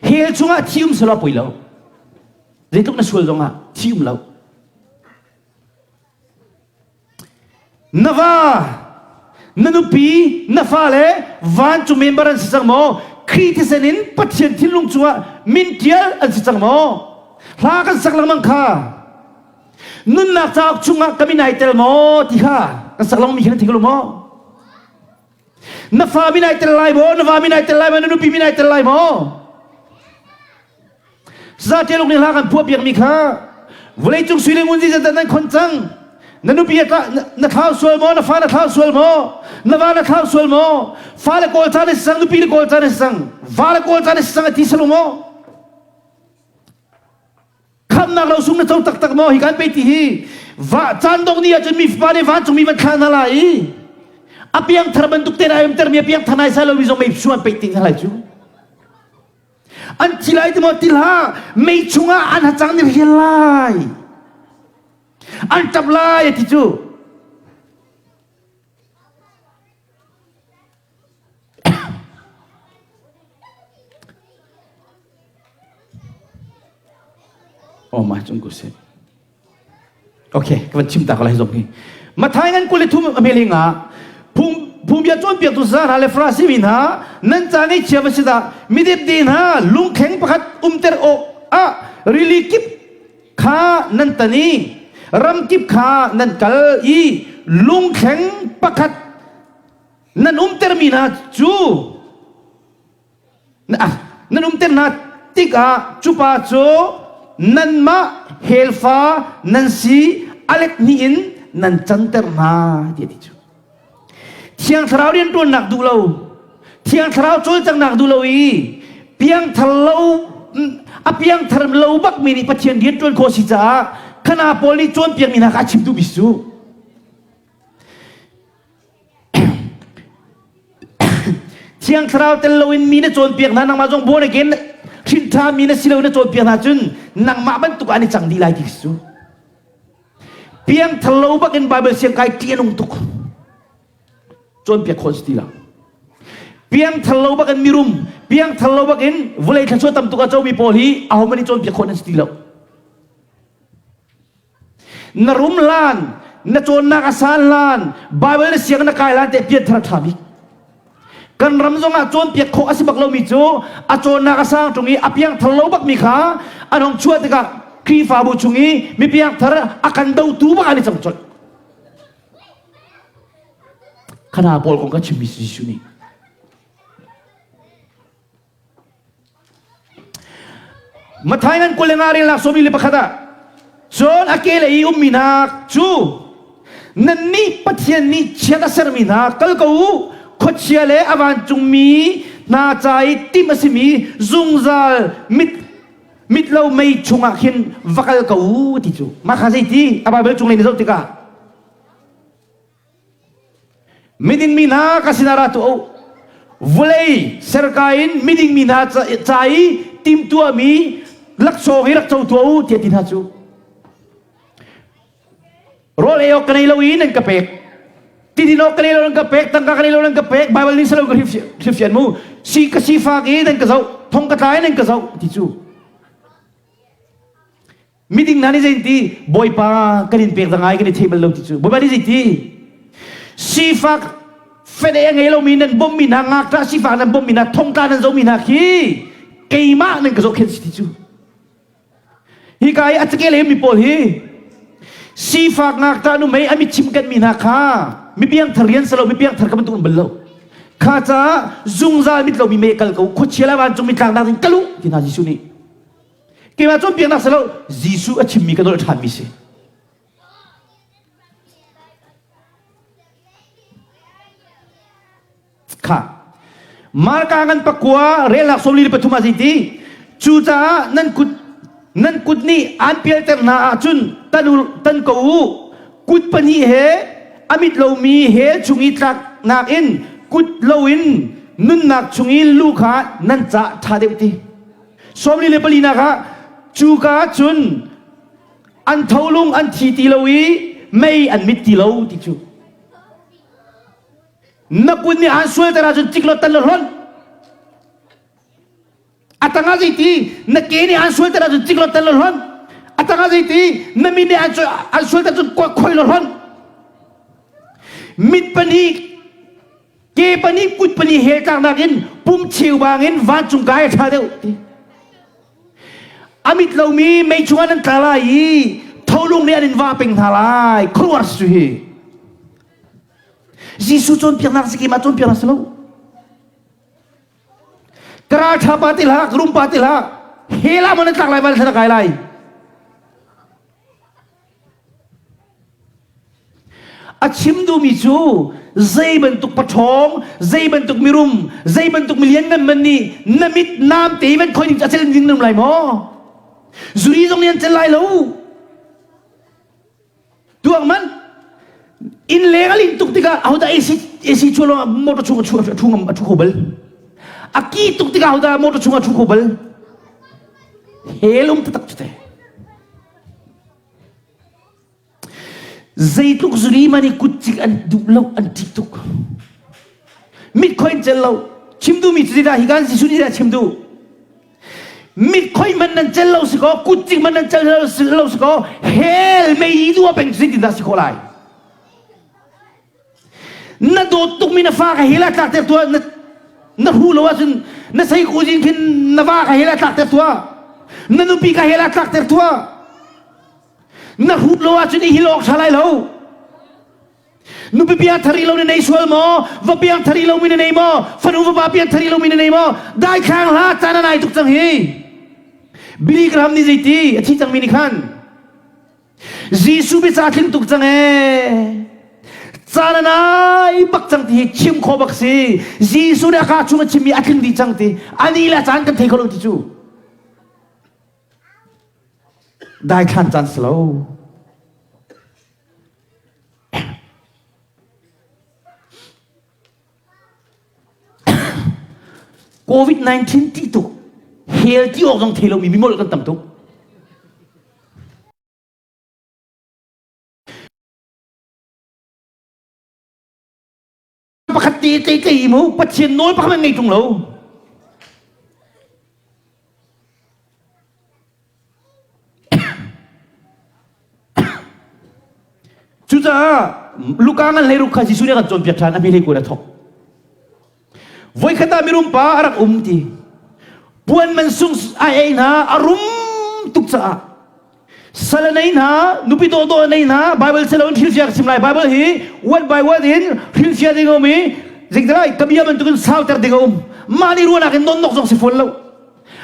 Hell chungah thi um selaw poi lo. Zeitluk na sual zongah thi um lo. Na va, na nupi, na fale vancung member an si cang maw? Khrih thisen in Pathian thinlung cungah min ṭial an si cang maw? Hla kan sak lengmang kha. Nunnak cauk chungah ka min ai tel maw ti kha kan sak lengmang mi kha nan thei ko lo maw? Na fa min ai tel lai maw? Na va min ai tel lai maw? Na nupi min ai tel lai maw? Zatialuk nih hla kan phuah piakmi kha vawleicung sui le ngun zeizat nan khon cang na nupi na thlau sual maw na fa na thlau sual maw na va na thlau sual maw fa le kawl ca na si cang nupi le kawl ca na si cang va le kawl ca na si cang a ti salo maw khamnak lo sung na co taktak maw hi kan pe ti hi va caan dong ni ahcun mi fapa nih vancungmi van thlah hna lai i a piangthar bantuk te ai umter mi a piangthar nai sai lo mi zong mei suan pe ting hna lai cu An thi lai ti maw ti hlah mei chungah an hacang nih rial lai. An ṭap lai a ti cu. Oh my cung ku seh. Okay, ka van chim ta ko lai zong hi. Mathai ngan 23 a hmel nga phung phungbia cawnpiaktu sa hna le Farasi mi hna nan ca ngaihchia va si dah midepde hna lungthleng pakhat umter awk ah rili kip kha nan tan i ram kip kha nan kal i lungthleng pakhat nan umtermi hna cu Nan umter hna tikah cu pa cu nanmah helfa nan si a let hnih in nan canter hna ti a ti cu. Thiang Thlarau rianṭuannak duh lo, Thiang Thlarau cawlcanghnak duh lo i piangthar lo a piangthar lo bakmi nih Pathian rianṭuan khawh si caah khana pawl nih cawnpiakmi hna kha a chim duhmi cu. Thiang Thlarau tel loin mi na cawnpiak hna nangmah zong born again hrin ṭha mi na si lo na cawnpiak hna cun nangmah bantuk an i cang dih lai ti cu. Piangthar lo bak in Bible siang kai ṭih a nung tuk. Cawnpiak khawh si ti lo. Piangthar lo bak in mirum, piangthar lo bak in vawlei thluachuah tam tuk a comi pawl hi ahohmanh nih cawnpiak khawh nan si ti lo. Na rum hlan, na cawnnak a san hlan, Bible na siang na kai hlan te pianthar a ṭha bik. Kan ram zongah cawnpiak khawh a si bak lomi cu a cawnnak a sang ṭung i a piangthar lo bakmi kha an hong chuah tikah Khrihfabu chung i mi piangthar a kan dotu bak an i cang colh. Khana pawl kong ka chimmi Jesuh nih. Mathai ngan 25 rel nak 41 ah cun a ke lei i ummi hna cu nannih Pathian nih chiat a sermi hna kal ko u khuachia le a vancungmi hna ca i timh a simi zungzal mit. Mit lo mei chungah khin va kal ko u ti cu. Mah kha zeiti a Bible cung lei na zoh tikah miding mi hna ka sinah ra tuah u. Vawlei serka in miding mi hna ca i timtuahmi laksawng hi rak co tuah u tiah ti hna cu. Rawl ei awk ka nei lo i nan ka pek. Tidin awk ka nei lo nan ka pek, tangka ka nei lo nan ka pek, Bible nih salo ka hrifian mu. Si ka sifak i nan ka zoh, thong ka tla i nan ka zoh ti cu. Miding hna nih zei ti Bawipa kan in pek dangai kan i thei bal lo ti cu. Bawipa nih zei ti sifak fede a ngei lomi nan bawmmi hna ngakṭah sifak nan bawmmi hna thongtla nan zohmi hna khi keimah nan ka zohkhenh si ti cu. Hika i a cakeh le mi pawl hi sifak ngakṭah nu mei a mit chim kan mi hna kha mi piangthar rian salo mi piangthar ka bantuk an bal lo. Kha caah zungzal mit lomi mei kal ko khuachia le vancung mi tlangnak ding kalu ti hna Jesuh nih. Keimah cawnpiaknak silo Jesuh a chimmi ka nolh ṭhanmi si. Kha Marka ngan pakua relnak 43 ah zeiti cucaah nan kut nan kut nih aan pialter hna ahcun tan, tan ko u kut pahnih he a mit lomi hell chung i tlaknak in kut loin nunnak chung i lu kha nan ca ṭha deuh ti 44 nak ah cuka cun an tholung an thi ti lo i mei an mit ti lo ti cu Na kut nih aan sualter ahcun cik law tan law hlonh. A tangah zeiti na ke nih aan sualter ahcun cik law tan law hlonh. A tangah zeiti na min nih aan sualter ahcun khoi law hlonh. Mit pahnih ke pahnih kut pahnih hel tlaknak in pum cheu bangin vancung kai a ṭha deuh ti. A mit lomi mei chungah nan tla lai i tholung nih an in va peng hna lai. Khuaruahhar si cu hi. Jesuh cawnpiaknak si keimah cawnpiaknak si lo. Ka ralṭha pa ti hlah, ka rum pa ti hlah. Hell ah maw na tlak lai, van thlan kai lai. A chim duhmi cu zei bantuk paṭhawng, zei bantuk mirum, zei bantuk milianngan man nih na mit naam te van khoi ding cu a cel ding na um lai maw? Zuri zong nih an cel lai lo. Tuak man inn leng a lin tuk tikah ahodah AC AC chuah lawng ah motor chung a chu a thu a thu kho bal. A ki tuk tikah ahodah motor chung a thu kho bal. Hell um taktak cu te. Zeitluk zuri man i kutcik an duh lo an ṭih tuk. Mit khoi in cel lo. Chim duhmi cu zeidah hi kan Jesuh nih dah chim duh. Mit khoi man nan cel lo si kaw kutcik man nan cel lo si kaw hell mei duah peng zeitin dah si khawh lai na dawt tukmi na fa ka hell ah tlakter tuah na na hu lo ahcun na sei kuzin khin na va ka hell ah tlakter tuah na nupi ka hell ah tlakter tuah na hu lo ahcun i hil awk ṭha lai lo Nupi piangthar i lo na nei sual maw? Va piangthar i lomi na nei maw? Fanu vapa piangthar i lomi na nei maw? Daithlang hlah caan a nai tuk cang hi. Billy Graham nih zeiti a thi cangmi nih khan Jesuh biaca tling tuk cang ee. Caan a nai bak cang ti hi chim khawh bak si. Jesuh nih a kaa chung a chimmi a tling dih cang ti. Ani le caan kan thei kho lo ti cu. Daithlan caan si lo. COVID-19 ti tuk hell ti awk zong thei lomi mimolh kan tam tuk. Pakhat te te te mu Pathian nawl pakhat ngei tung lo. Cucaah Luka ngan hlei ruk kha Jesuh nih a kan cawnpiak ṭhan a hmehlei kuan a thawk. Voikhat ah mirum pa a rak um ti. Puan man sung a ei hna a rum tuk caah sal a nei hna nupi dawhdawh a nei hna Bible silo in hrilhfiah ka chim lai Bible hi word by word in hrilhfiah ding a um i zeitilai ka bia bantukin sauter ding a um mah nih ruahnak in nonnok zong si fawn lo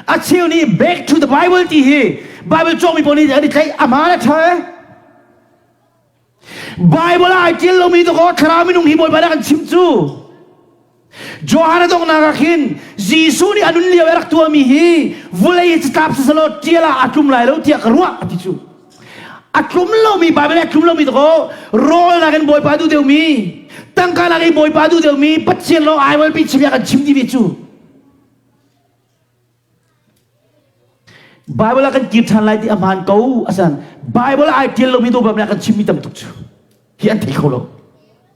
A cheu nih back to the Bible ti hi Bible cawngmi pawl nih an i tlaih a hmaan a ṭha eh. Bible ah ai ṭial lomi dawkaw thlarau minung hi Bawipa nih a kan chimh cu. Johan a donghnak ah khin Jesuh nih a nun lio i rak tuahmi hi vulei hi catlap siselaw ṭial ah a tlum lai lo tiah ka ruah a ti cu. A tlum lomi Baibal a tlum lomi dakaw rawl nakin Bawipa duh deuhmi tangka nakin Bawipa duh deuhmi Pathian lawng aiwalpi chim kan chim dih ve cu. Bible ah kan kir ṭhan lai ti a hmaan ko asan Bible ai ṭial lomi do bab kan chimmi tam tuk cu hi an thei kho lo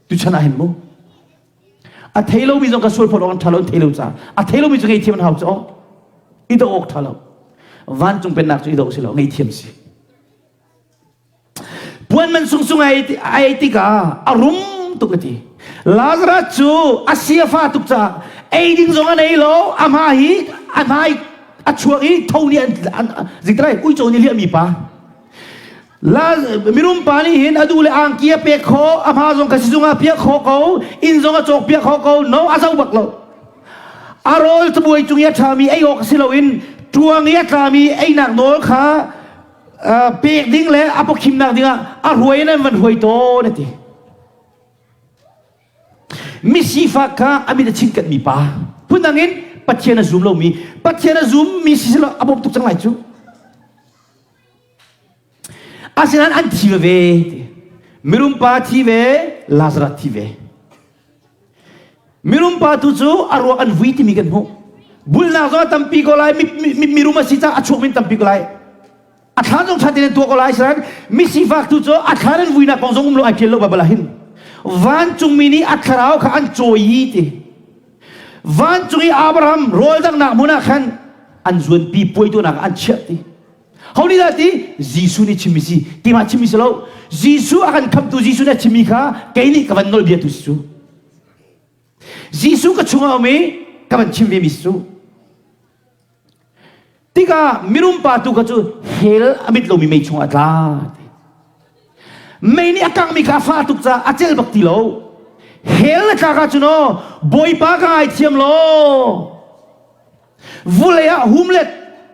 tuchan ah hin mu a thei lomi zong ka sual phawt awk an ṭha lo an thei lo ca a thei lomi cu ngei an hau cu i do awk ṭha lo vancung pennak cu i do si lo ngei si Puan man sungsung ai ai tikah a rum tuk a ti. Lazarus cu a siafa tuk caah ei ding zong a nei lo, a hma hi a hmai a chuak i tho nih an zikrai uico nih liahmi pa. La, mirum pa nih hin a duh le angki a pek khawh, a hma zong ka sizung ah piak khawh ko, inn zong a cawk piak khawh ko, no a zo bak lo. A rawl cabuai cung i a ṭhami ei awk si loin ṭuang i a tlami einak nawl kha pek ding le a pawkhimnak dingah a hruai in an van hruai tawn a ti. Misifak kha a mit a chinkanh mi pa. Phundang in Pathian a zum lomi, Pathian a zum mi si silo a bawm tuk cang lai cu. Asinain an thi ve ti. Mirum pa thi ve, Lazarus thi ve. Mirum pa tu cu a ruak an vui timi kan hmuh. Bulnak zong a tampi ko lai, mirum a si caah a chuak min tampi ko lai. A thlan zong ṭha tein an tuah ko lai sinan misifak tu cu a thlan an vuinak kong zong um lo ai ṭial lo Baibal ah hin. Vancungmi nih a thlarau kha an cawi ti. Vancung i Abraham rawl danghnak hmun ah khan an zuanpi puai tuahnak ah an chiah ti. Ho nih dah ti? Jesuh nih chimmi si. Keimah chimmi si lo. Jesuh a kan khamtu Jesuh nih a chimmi kha kei nih ka van nawlbia tu si cu. Jesuh ka chungah um i ka van chim vemi si cu. Tikah mirum pa tu kha cu hell a mit lomi mei chungah a tla. Mei nih a kangmi kha a fah tuk caah a celh bak ti lo. Hell na tlak ahcun aw Bawipa ka ngaithiam law vulei ah hum le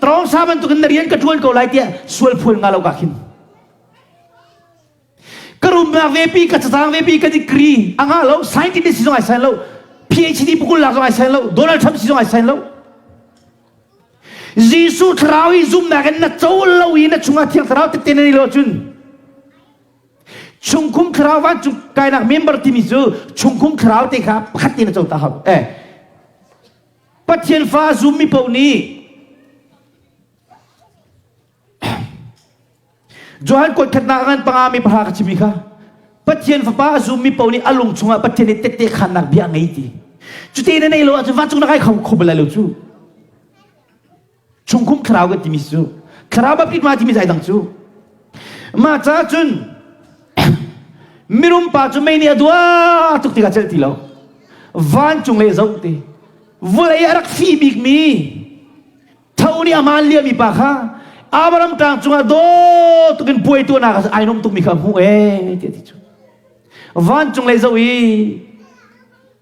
trawngsa bantukin na rian ka ṭuan ko lai tiah sual phuan nga lo ka khin ka rumnak vepi ka cacang vepi ka degree a ngah lo scientist si zong ai sign lo PhD pukul lak zong ai sign lo Donald Trump si zong ai sign lo Jesuh thlarau i zumnak in na co lo i na chungah thiang thlarau tette na nei lo cun chungkhum thlarau vancung kainak member timi cu chungkhum thlarau te kha pakhat te na co ta hau eh Pathian fa a zummi paoh nih Johan kuat khatnak ngan panga mi pahra ka chimi kha Pathian fapa a zummi paoh nih a lung chungah Pathian nih tette khannak bia a ngei ti. Cute na nei lo ahcun vancung na kai kho kho bal lai lo cu. Chungkhum thlarau kan timi cu thlarau baptisma timi zai dang cu. Mah caah cun mirum pa cu mei nih a dua tuk tikah celh ti lo. Vancung le zoh ti. Vawlei a rak fi bikmi tho nih a maan liami pa kha Abraham tlang cungah daw tukin puai tuahnak ai nuam tukmi kha a hmuh ee tiah ti cu. Vancung lei zoh i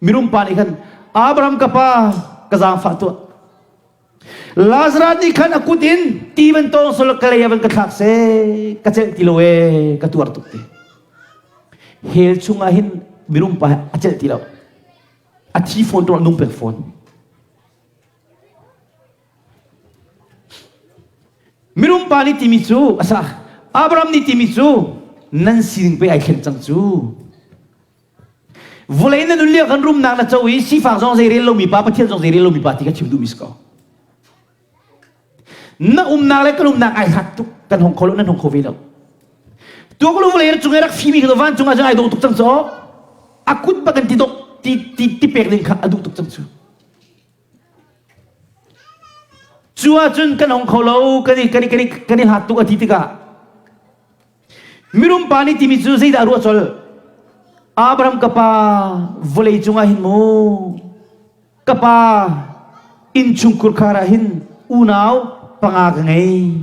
mirum pa nih khan Abraham ka pa ka zaangfah tuah. Lazarus nih khan a kut in ti van tawng sawlak ka lei ah van ka thlak seh ka celh ti lo ee ka tuar tuk ti. Hell chungah hin mirum pa a celh ti lo. A thi fawn to nung pek fawn. Mirum pa nih timi cu asa Abraham nih timi cu nan sining pe ai thleng cang cu. Vawlei na nun lio kan rumnak na co i sifak zong zei rel lomi pa Pathian zong zei rel lomi pa ti ka chim duhmi si ko. Na umnak le kan umnak ai hlat tuk kan hong kho lo nan hong kho ve lo. Tuak lu vawlei cung i rak fimi ka van cung ah cun ai dawh tuk cang cu. A kut bak in ti dok ti ti ti pek ding kha a duh tuk cang cu. Cu ahcun kan hong kho lo kan i kan i kan i kan i hlat tuk a ti tikah Mirum pa nih timi cu zeidah a ruah colh? Abraham ka pa vawlei cungah hin mu ka pa innchungkhur khar ah hin unau panga ka ngei.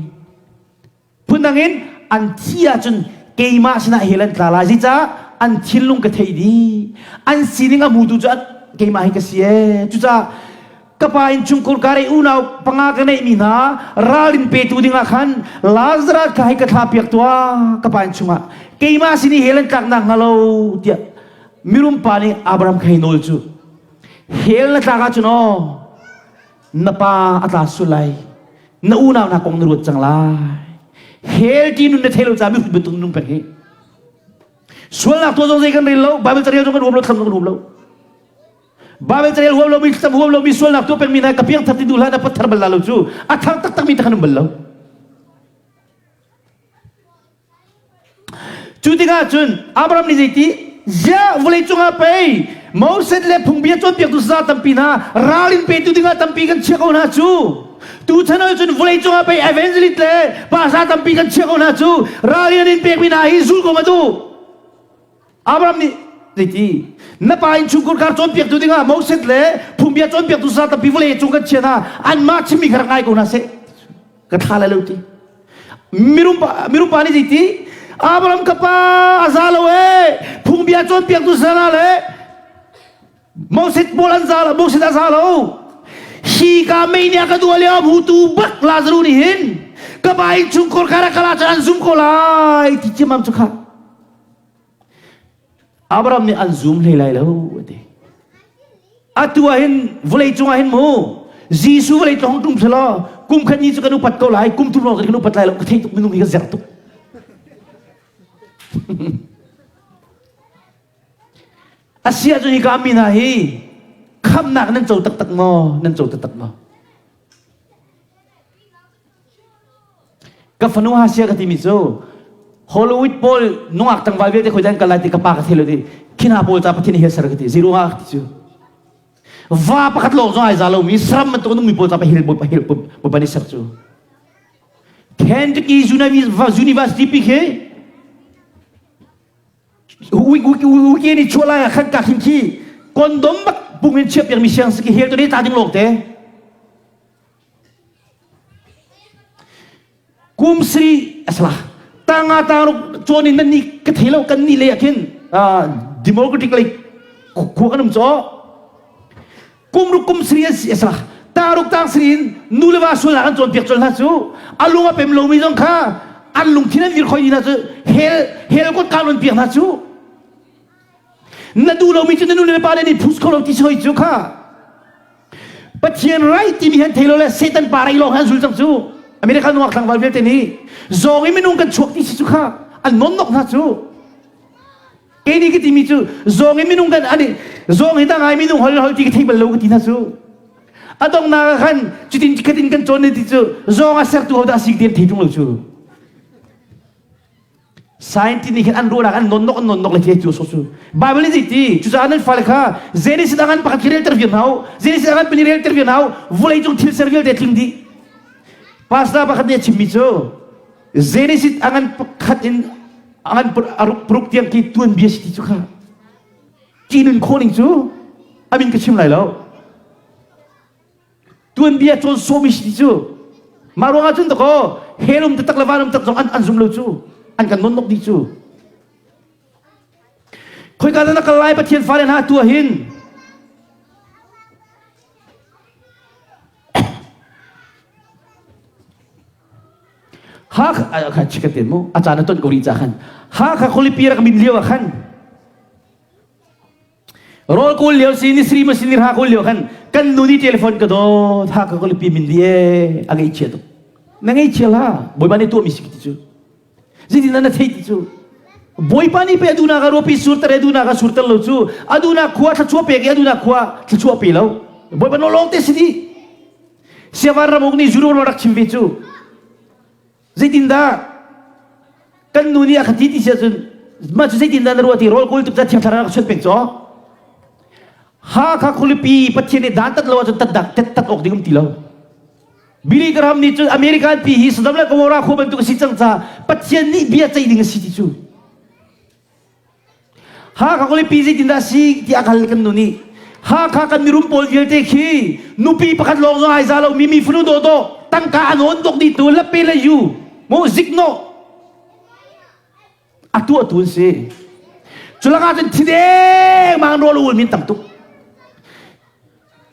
Phundang in an thi ahcun keimah sinah hell an tla lai. Zeicah an thinlung ka theih dih. An sining a hmutu cu keimah hi ka si ee. Cucaah ka pa innchungkhur ka rei unau panga ka neihmi hna ralrin petu dingah khan Lazarus kha hei ka thla piak tuah ka pa innchungah keimah sin i hell an tlaknak hnga lo tiah mirum pa nih Abraham kha hei nawl cu. Hell na tlak ahcun aw na pa a tla sul lai. Na unau hna kong na ruat cang lai. Hell ti nun na thei lo ca mihrut bantuk nung peng hi. Sualnak tuah zong zei kan rel lo, Bible carel zong kan huam lo, thlam zong kan huam lo. Bible carel huam lomi, thlacam huam lomi, sualnak tuah pengmi hna ka piangthar ti duh hlah na patthar bal la lo cu. A thar taktakmi te khan um bal lo. Cu tikah cun Abraham nih zeiti ziah vawlei cungah pei Moses le phungbia cawnpiaktu saza tampi hna ralrin petu dingah tampi kan chiah ko hna cu tuchan ah cun vawlei cungah pei evangelist le pastor tampi kan chiah ko hna cu ralrin an in pekmi hna hi zul ko ma duh Abraham nih zeiti na pa innchungkhar kar cawnpiaktu dingah Moses le phungbia cawnpiaktu saza tampi vawlei cung kan chia hna anmah chimmi kha rak ngai ko hna seh ka thla lai lo ti mirum pa mirum pa nih zeiti Abraham ka pa a za lo e phungbia cawnpiaktu sana le Moses pawl an za lo Moses a za lo hi ka mei nih a ka duah lio hutu bak Lazarus nih hin ka pa in chungkhur kara kala cun an zum ko lai ti ciamam cu kha Abraham nih an zum hlei lai lo a ti. Atu ah hin vawlei cungah hin mu Jesuh vawlei tlong tum selaw kum khat ni cu kan upat ko lai kum thum lawng kan upat lai lo ka thei tuk minung hi ka zer tuk. Asia cu hi ka mi hna hi khamnak nan co taktak maw nan co taktak maw Ka fanu Hasia ka timi cu Hollywood pawl nungak tlangval vialte khoi dan kal lai ti ka pa ka thei lo ti khina pawl ca pathian hi ser ka ti zero nga ka ti cu va pakhat lawng zong ai za lomi saram bantuk nungmi pawl ca pa hil pa hil pa ni ser cu Kentucky University pi khi Wiki ni chuah lai ah khan ka khin khi kondom bak pung in chiah piak mi siang si ki hel to ne ta ding lawng te Kum sri asala tanga taruk cawn in nan nih ka thei lo kan nih lei ah khin democratic lei khua kan um caw kum ruk kum sri asala taruk tang sri in nu le va sualnak an cawnpiak col hna cu a lung a pem lomi zong kha an lungthin an vir khoi hna cu hell hell kot ka lon piak hna cu na duh lomi cu na nu le na pa le nih phus kho lo ti soi cu kha Pathian rai timi han thei lo le Satan pa rai lawng han zul cang cu America nungak tlangval vialte nih zawng in minung kan chuak ti si cu kha an non nok hna cu kei nih ka timi cu zawng in minung kan ani zawng hi ta ngai minung hol hol ti ka thei bal lo ka ti hna cu a donghnak ah khan cutin khatin kan cawn ti cu zawng a sertu ho dah si ti an thei tung lo cu Scientist nih khin an ruahnak an nonnok an nonnok le khi cu so cu Bible nih ti cucaah nan fale kha Genesis ah ngan pakhat khi relter viar hna u Genesis ah ngan pali relter viar hna u vawlei cung thil ser vialte tling dih Pastor pakhat nih a chimmi cu Genesis a ngan pakhat in a ngan aruk paruk tiang khi tuanbia si ti cu kha ṭihnun khawh ning cu a min ka chim lai lo Tuanbia cawn sawmi si ti cu mah ruangah cun dakaw hell um taktak le van um tak zong an, an zum lo cu an kan nonnok dih cu khoika dah na kal lai Pathian fale hna tu ah hin Hakha kha chikat mu a caan a ton ko rih ca khan Hakha khualipi rak min lio ah khan Rawl kawl lio si ni sri ma si ni ra kawl lio khan kan nu nih telephone ka dawt ha ka kolipi min di e a ngei chia tuk na ngei chia la bawipa nih tuah mi si ti cu zeitin na thei ti cu bawipa nih pe aduna ka ruapi sur ter aduna ka sur ter lo cu aduna khua thluachuah pek i aduna khua thluachuah pe lo bawipa no lawng te si di siavan ramuk nih zuru rak chim ve cu Zeitindah kan nu nih a ka ti ti si ahcun mah cu zeitindah na ruah ti rawl kawl tuk ca thiang thlarau rak chuan peng caw Hakha khualipi Pathian nih dan tat lo ahcun tat dak tat tat awk ding um ti lo Billy Graham nih cun American pi hi Sodom le Gomorrah khua bantuk a si cang ca Pathian nih bia ceih ding a si ti cu Hakha khualipi zeitindah a si ti a hal kan nu nih. Hakha kan mirum pawl vialte khi nupi pakhat lawng zong ai za lo mi mi fanu dawhdawh tangka an awn dok dih tu lape le yu mu zikno a tuah tu an si. Culak ah cun thi deng mang rawl ul min tam tuk.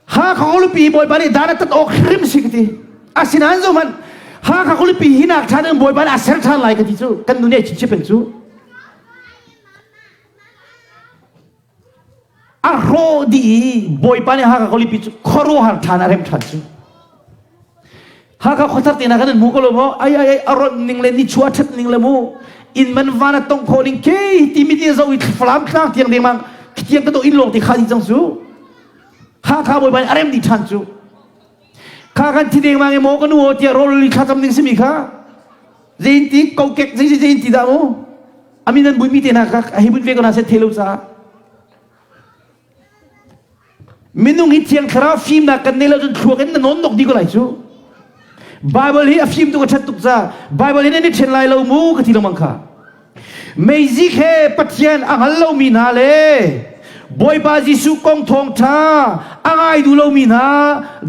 Hakha khualipi Bawipa nih dan a tat awk hrim si ka ti. Asinain zo hmanh Hakha khualipi hi nak ṭhan in Bawipa nih a ser ṭhan lai ka ti cu kan nu nih a chim peng cu. A hrawh dih i Bawipa nih Hakha khualipi cu khuaruahhar ṭhan a remh ṭhan cu. Hakha khuathar te hna kan in hmu ko lo maw? Ai ai ai a ronh ning le nichuah ṭhat ning le mu inn man van a tong khawh ning ke ti mit nih zoh i Falam tlang tiang dengmang tiang ka dawh inn lawng te kha dih cang cu. Hakha Bawipa nih a rem dih ṭhan cu. Kha kan thi dengmang i maw ka nu aw tiah rawl li thlacam ding simi kha zein ti kokek zei zein ti dah mu amin an buimi te hna kha a hi buin ve ko hna seh thei lo caah Minung hi thiang thlarau fimnak kan nei lo cun thluak in na nawn nok dih ko lai cu. Bible hi a fim tuk a ṭhat tuk ca Bible hi nan i ṭhen lai lo mu ka ti lengmang kha. Meizik he Pathian a hngal lomi hna le Bawipa Jesuh kong thawngṭha a ngai duh lomi hna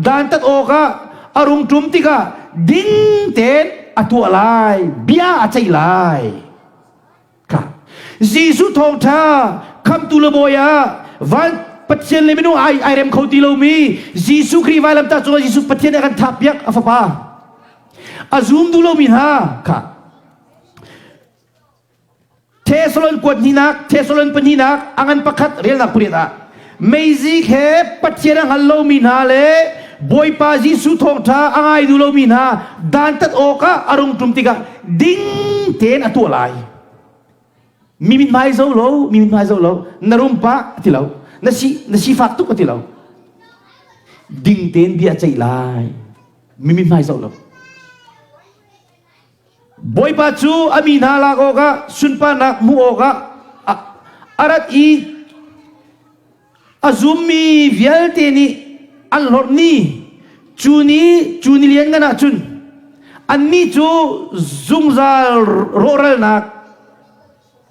dantat awkah a rung ṭum tikah ding tein a tuah lai, bia a ceih lai. Kha. Jesuh thawngṭha khamtu le bawi ah van Pathian le minung ai ai rem kho ti lomi Jesuh Khrih vailamtah cungah Jesuh Pathian nih a kan thahpiak a fapa. A zum duh lomi hna kha. Thessalon kuat hnihnak, Thessalon pahnihnak, a ngan pakhat relnak pariat ah meizik he Pathian a hngal lomi hna le Bawipa Jesuh thawngṭha a ngai duh lomi hna dantat awkah a rung ṭum tikah ding tein a tuah lai. Mi mithmai zo lo, mi mithmai zo lo, na rum pah ti lo, na si na sifak tuk ti lo. Ding tein bia ceih lai. Mi mithmai zo lo. Bawipa cu a mi hna lak awkah sunparnak hmuh awkah a rat i A zummi vialte nih an hlorh ni cu ni cu ni lianngan ah cun annih cu zungzal rawhralnak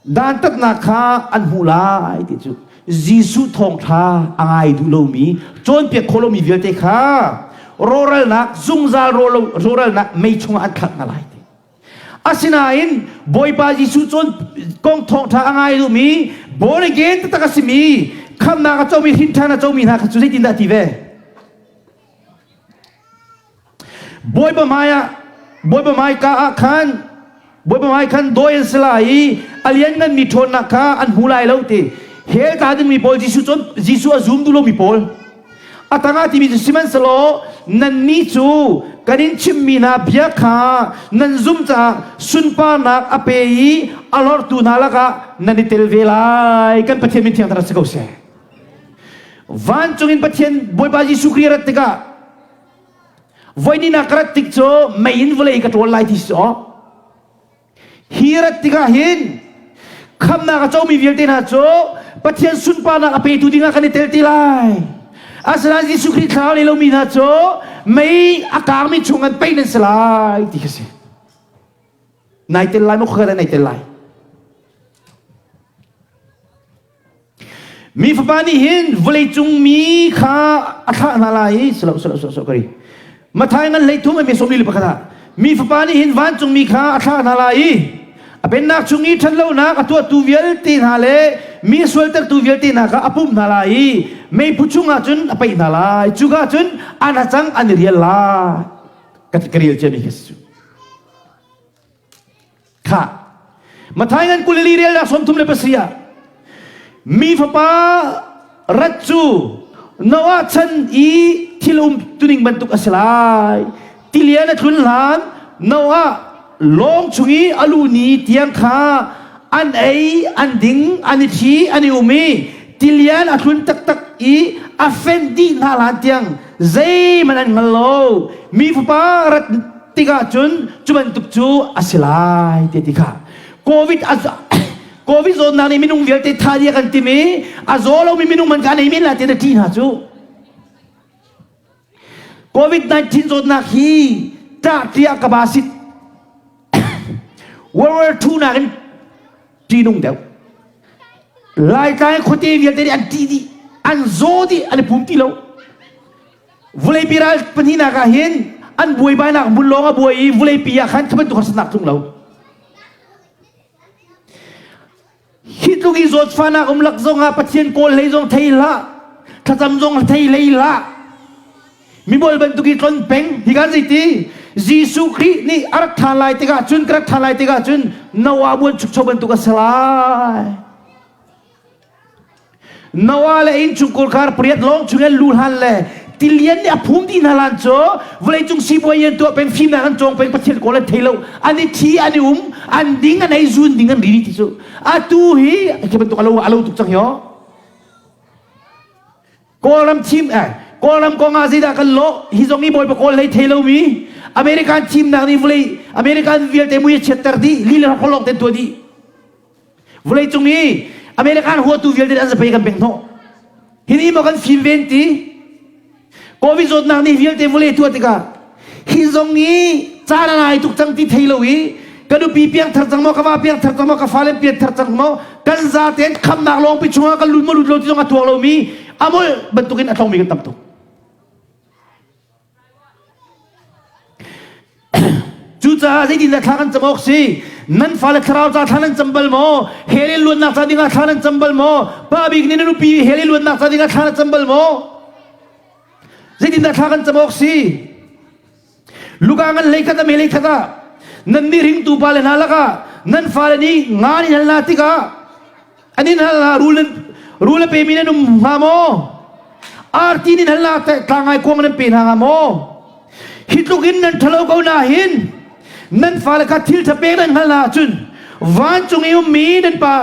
dantatnak kha an hmuh lai ti cu Jesuh thawngṭha a ngai duh lomi cawnpiak khawh lomi vialte kha rawhralnak zungzal rawhralnak mei chungah an thlak hna lai ti. Asinain Bawipa Jesuh cawn kong thawngṭha a ngai duhmi born again taktak a simi khamnak a comi hrinṭhan a comi hna kha cu zeitindah ti ve? Bawipa hmai ah Bawipa hmaika ah khan Bawipa hmai khan dawi an si lai i a liannganmi ṭhawnnak kha an hmu lai lo ti hell ta dingmi pawl Jesuh cawn Jesuh a zum duh lomi pawl A tangah timi cu sihmanhsehlaw nannih cu kan in chimhmi hna bia kha nan zumh caah sunparnak a pe i a lortu hna lakah nan i tel ve lai. Kan Pathian min thiang si ko seh. Vancung in Pathian Bawipa Jesuh Khrih rat tikah voihnih ka rat tik cu mei in vawlei ka ṭawl lai ti si aw. Hi rat tikah hin khamnak a comi vialte hna cu Pathian sunparnak a petu dingah kan i tel ti lai. Asinain Jesuh Khrih thlarau nei lomi hna cu mei a kaangmi chung an peih nan si lai ti kha si. Nai tel lai maw khuakhat ah nai tel lai? Mi fapa nih hin vawleicung mi kha a thlah hna lai i silo silo silo kari Mathai ngan hlei thum a mi sawmli le pakhat ah mi fapa nih hin vancung mi kha a thlah hna lai i a pennak chung i ṭhatlonak a tuahtu vialte hna le mi a sualtertu vialte hna kha a pumh hna lai i meiphu chungah cun a paih hna lai cuka cun an hacang an i rial lai ka ka rel ciami khi si cu Kha. Mathai ngan kulili relnak 37 ah mi fapa rat cu Noah chan i thil um tuning bantuk a si lai. Tilian a tlun hlan Noah lawng chung i a lu ni tiang kha an ei, an ding, an i thi, an i um i tilian a tlun taktak i a fenh dih hna hlan tiang zeihmanh an hngal lo. Mi fapa rat tikah cun cu bantuk cu a si lai ti ti kha covid a covid zawtnak nih minung vialte tha dia kan tim i a zaw lomi minung man kan ei men la ti na ṭih hna cu covid 19 zawtnak hi ṭah tiah ka ba sit World War II nakin ṭihnung deuh Laitlai khuate vialte nih an ṭih dih an zaw dih an i pum ti lo Vuleipi ral pahnihnak ah hin an buaibainak hmun lawng a buai i vuleipi ah khan kha bantuk harsatnak tlung lo. Hi tluk i zawtfahnak um lak zong ah Pathian kawl hlei zong thei hlah, thlacam zong thei hlei hlah. Mibol bantuk i tlon peng hi kan zeiti Jesuh Khrih nih a rak ṭhan lai tikah cun ka rak ṭhan lai tikah cun Noah buan chukcho bantuk a si lai. Noah le innchungkhar kar pariat lawng chung in lu hlan le tilian nih a phum dih hna lan cu vawleicung sipuai an tuah peng fimnak an cawng peng Pathian kawl an thei lo an i thi an i um an ding an ei zun ding an ri ti cu atu hi khi bantuk alo alo tuk cang yo Kawlram thim eh Kawlram kong ah zeidah kan lawh hi zong i bawipa kawl hlei thei lomi American thimnak nih vawlei American vialte mui a chiatter dih li le hrokhrol lawng ten tuah dih vawlei cung i American huatu vialte an zapei kan pek hnawh hi ni maw kan fim ven ti Covid zawtnak nih vialte vawlei tuah tikah hi zong i caan a nai tuk cang ti thei lo i ka nupi piangthar cang maw ka va piangthar cang maw ka fale piangthar cang maw kan zaten khamnak lawngpi chungah kan lut maw lut lo ti zong a tuak lomi a molh bantukin a tlongmi kan tam tuk Cucaah zeitindah thla kan cam awk si? Nan fale thlarau ca thla nan cam bal maw? Hell in luatnak ca dingah thla nan cam bal maw? Pa bik nih na nupi hell in luatnak ca dingah thla na cam bal maw? Zeitindah thla kan cam awk si? Luka ngan hlei khat a me hlei khat ah nan nih ringtu pale hna lakah nan fale nih nga in hal hna tikah an in hal hna rul rul a pemi nan um hnga maw? Arti nin hal hna tlangai kuang nan pe hna hnga maw? Hi tluk in nan ṭhalo ko na hin nan fale kha thil ṭha pek nan hngalh hna ahcun vancung i ummi nan pa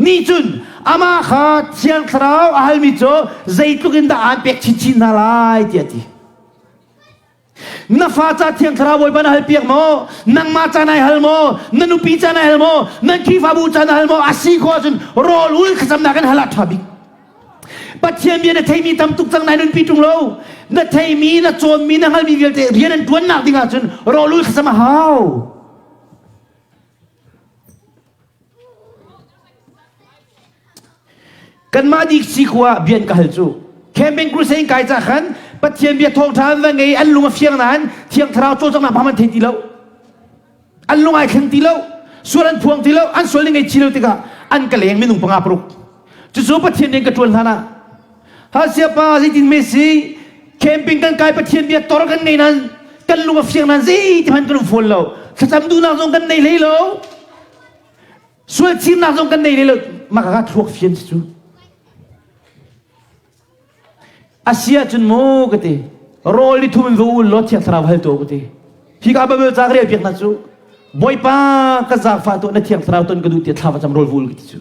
nih cun amah kha Thiang Thlarau a halmi cu zeitluk in dah aan pek chinchin hna lai tiah a ti. Na fa ca Thiang Thlarau Bawipa na halpiak maw? Nangmah ca nai hal maw? Na nupi ca nai hal maw? Nan Khrihfabu ca na hal maw? A si khawh ahcun rawl ul thlacamnak in hal ah ṭha bik. Pathian bia na theimi tam tuk cang nai nunpi ṭung lo. Na theimi, na cawnmi, na hngalmi vialte rian an ṭuannak ding ahcun rawl ul thlacam a hau. Kanmah dik si khua bian ka hal cu. Camping crusade in kai ca khan Pathian bia thawngṭha an va ngei an lung a fiang nain Thiang Thlarau cawlcanghnak hmang an thei ti lo. An lung ai thleng ti lo. Sual an phuang ti lo. An sual ning ngei chi lo tikah an ka leng minung panga paruk. Cucu Pathian nih ka ṭuan hlan ah Hasia pa zeitin me si camping kan kai Pathian bia tor kan ngei nan kan lung a fiang nan zei ti hmanh kan um fawn lo. Thlacam duhnak zong kan nei hlei lo. Sual chimnak zong kan nei hlei lo. Mah ka thluak fian si cu. Asia cun mu ka ti. Rawl ni thum in va ul law thiang thlarau hal tuah ka ti. Hi ka Bible ca ka rel piak hna cu Bawipa ka zaangfah tuah na thiang thlarau ton ka duh tiah thla va cam rawl vul ka ti cu.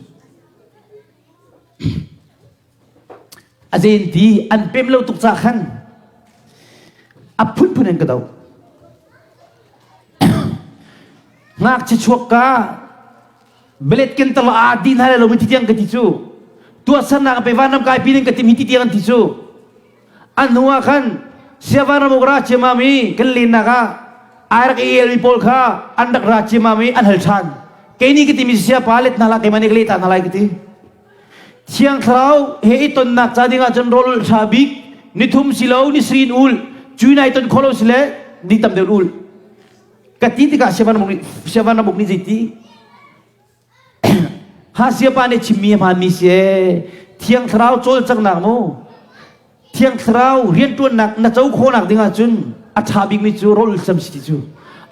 A zen ti an pem lo tuk ca khan a phunphun in ka do. Ngakchia chuak ka belet ken tal a di hna lo mi ti tiang ka ti cu. Tuahsernak pe vanram kai pi ning ka tim hi ti tiang an ti cu. An hnu ah khan siavanram uk ra ciamam i kan lennak ah ai rak i elmi pawl kha an rak ra ciamam i an hal ṭhan. Kei nih ka timi siapa let hna hlah keimah nih ka leh ta hna lai ka ti. Thiang Thlarau he i tonnak ca dingah cun rawl ulh ṭha bik nithum si lo ni srin ul cui nai ton kho lo si le ni tam deuh ul ka ti tikah siavanramuk nih zeiti ha siapa nih chimmi a hmaanmi si ee Thiang Thlarau cawlcanghnak mu Thiang Thlarau rianṭuannak na co khawhnak ding ahcun a ṭha bikmi cu rawl sam si ti cu.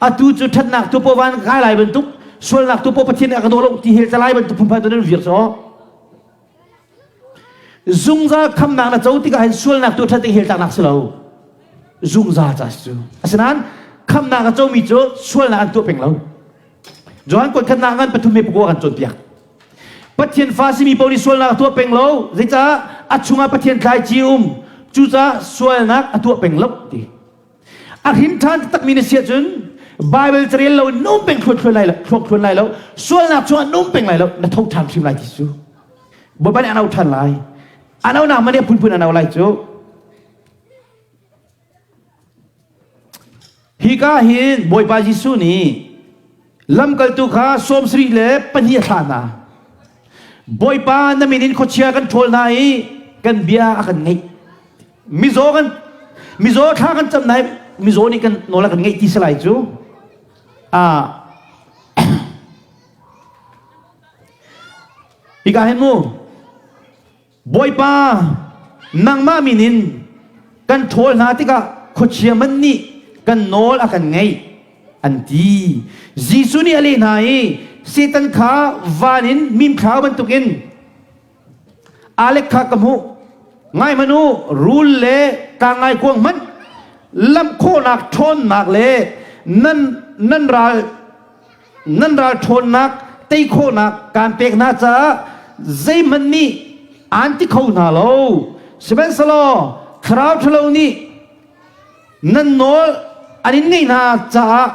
Atu cu ṭhatnak tu paoh van kai lai bantuk, sualnak tu paoh Pathian nih a ka daw lo ti hel lai bantuk phunphai tu nan vir cu. Zungzal khamnak na co tikah hin sualnak tu ṭhat hel tlaknak si lo. Zungzal ca si cu. Asinain khamnak a comi cu sualnak an tuah peng lo. Johan kuat khatnak ngan pathum he pakua kan cawnpiak. Pathian fa simi paoh nih sualnak a tuah peng lo. Zeicah a chungah Pathian tlaici um. Cucaah sualnak a tuah peng lo ti. A hrin ṭhan taktakmi na si ahcun Bible carel lo in num peng thluan thluan lai lo, thluak thluan lai lo, sualnak chungah num peng lai lo, na tho ṭhan hrim lai ti cu. Bawipa nih a no ṭhan lai. A no nak man nih a phunphun a no lai cu. Hika hin Bawipa Jesuh nih lamkaltu kha 72 a thlah hna. Bawipa na min in khuachia kan ṭhawl hna i kan bia a kan ngaih. Mizaw kan mizaw thla kan cam hna i mizaw nih kan nawl a kan ngaih ti si lai cu. Ah Hika hin mu Bawipa, nangmah min in kan ṭhawl hna tikah khuachia man nih kan nawl a kan ngaih, an ti. Jesuh nih a leh hna i, Satan kha van in mimthlau bantukin Alek kha ka hmuh. Ngai hmanh u, rul le tlangngai kuang hmanh lamh khawhnak ṭhawnnak le nan nan ral nan ral ṭhawnnak tei khawhnak kaan pek hna caah zeihmanh nih aan ti kho hna lo. Sihmanhsehlaw thlarau ṭhalo nih nan nawl an in ngeih hna caah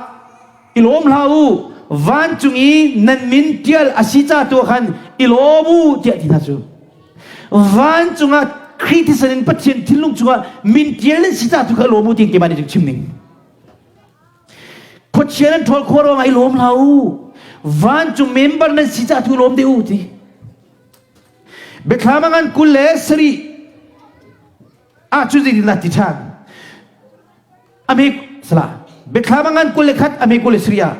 i lawm hlah u vancung i nan min ṭial a si ca tu ah khan i lawm u tiah ti hna cu vancung ah Khrih thisen in Pathian thinlung chungah min ṭial nan si ca tu kha i lawm u ti keimah nih cun chim ning khuachia nan ṭhawl khawh ruangah i lawm hlah u vancung member nan si ca tu i lawm deh u ti Biathlam a ngan 27 ah cu zeitindah ti ṭhan ame sala biathlam a ngan 21 ame 27 ah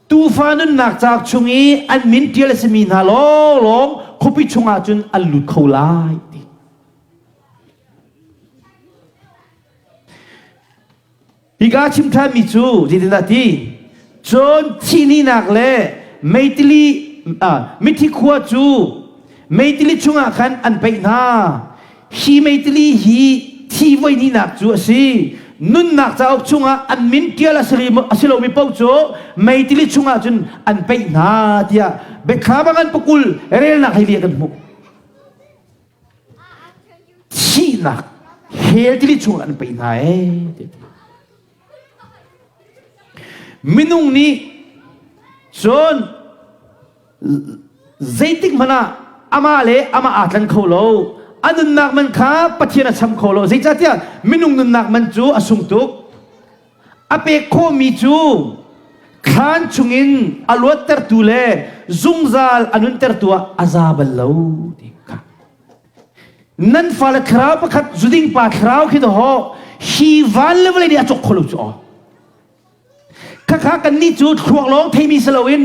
tuufa nunnak cauk chung i an min ṭial a simi hna lawnglawng khuapi chungah cun an lut kho lai ti Hika chim ṭhanmi cu zeitindah ti? Cun thihninak le meitili mithi khua cu meitili chungah khan an paih hna. Hi meitili hi thi voihnihnak cu a si. Nunnak cauk chungah an min ṭial a si lomi paoh cu meitili chungah cun an paih hna tiah biathlam a ngan pakul relnak hei kan hmuh. thihnak hell tili chung an pei hna ee minung nih cun zeitik hmanh ah amah le amah aa tlan kho lo a nunnak man kha Pathian a cham kho lo zeicahtiah minung nunnak man cu a sung tuk a pek khawhmi cu thlan chungin a luattertu le zungzal a nuntertu ah a za bal lo ti kha nan fale thlarau pakhat zuding pa thlarau khi ho hi van le vawlei nih a cawk kho lo cu aw Khakha kannih cu thluak lawng theimi si loin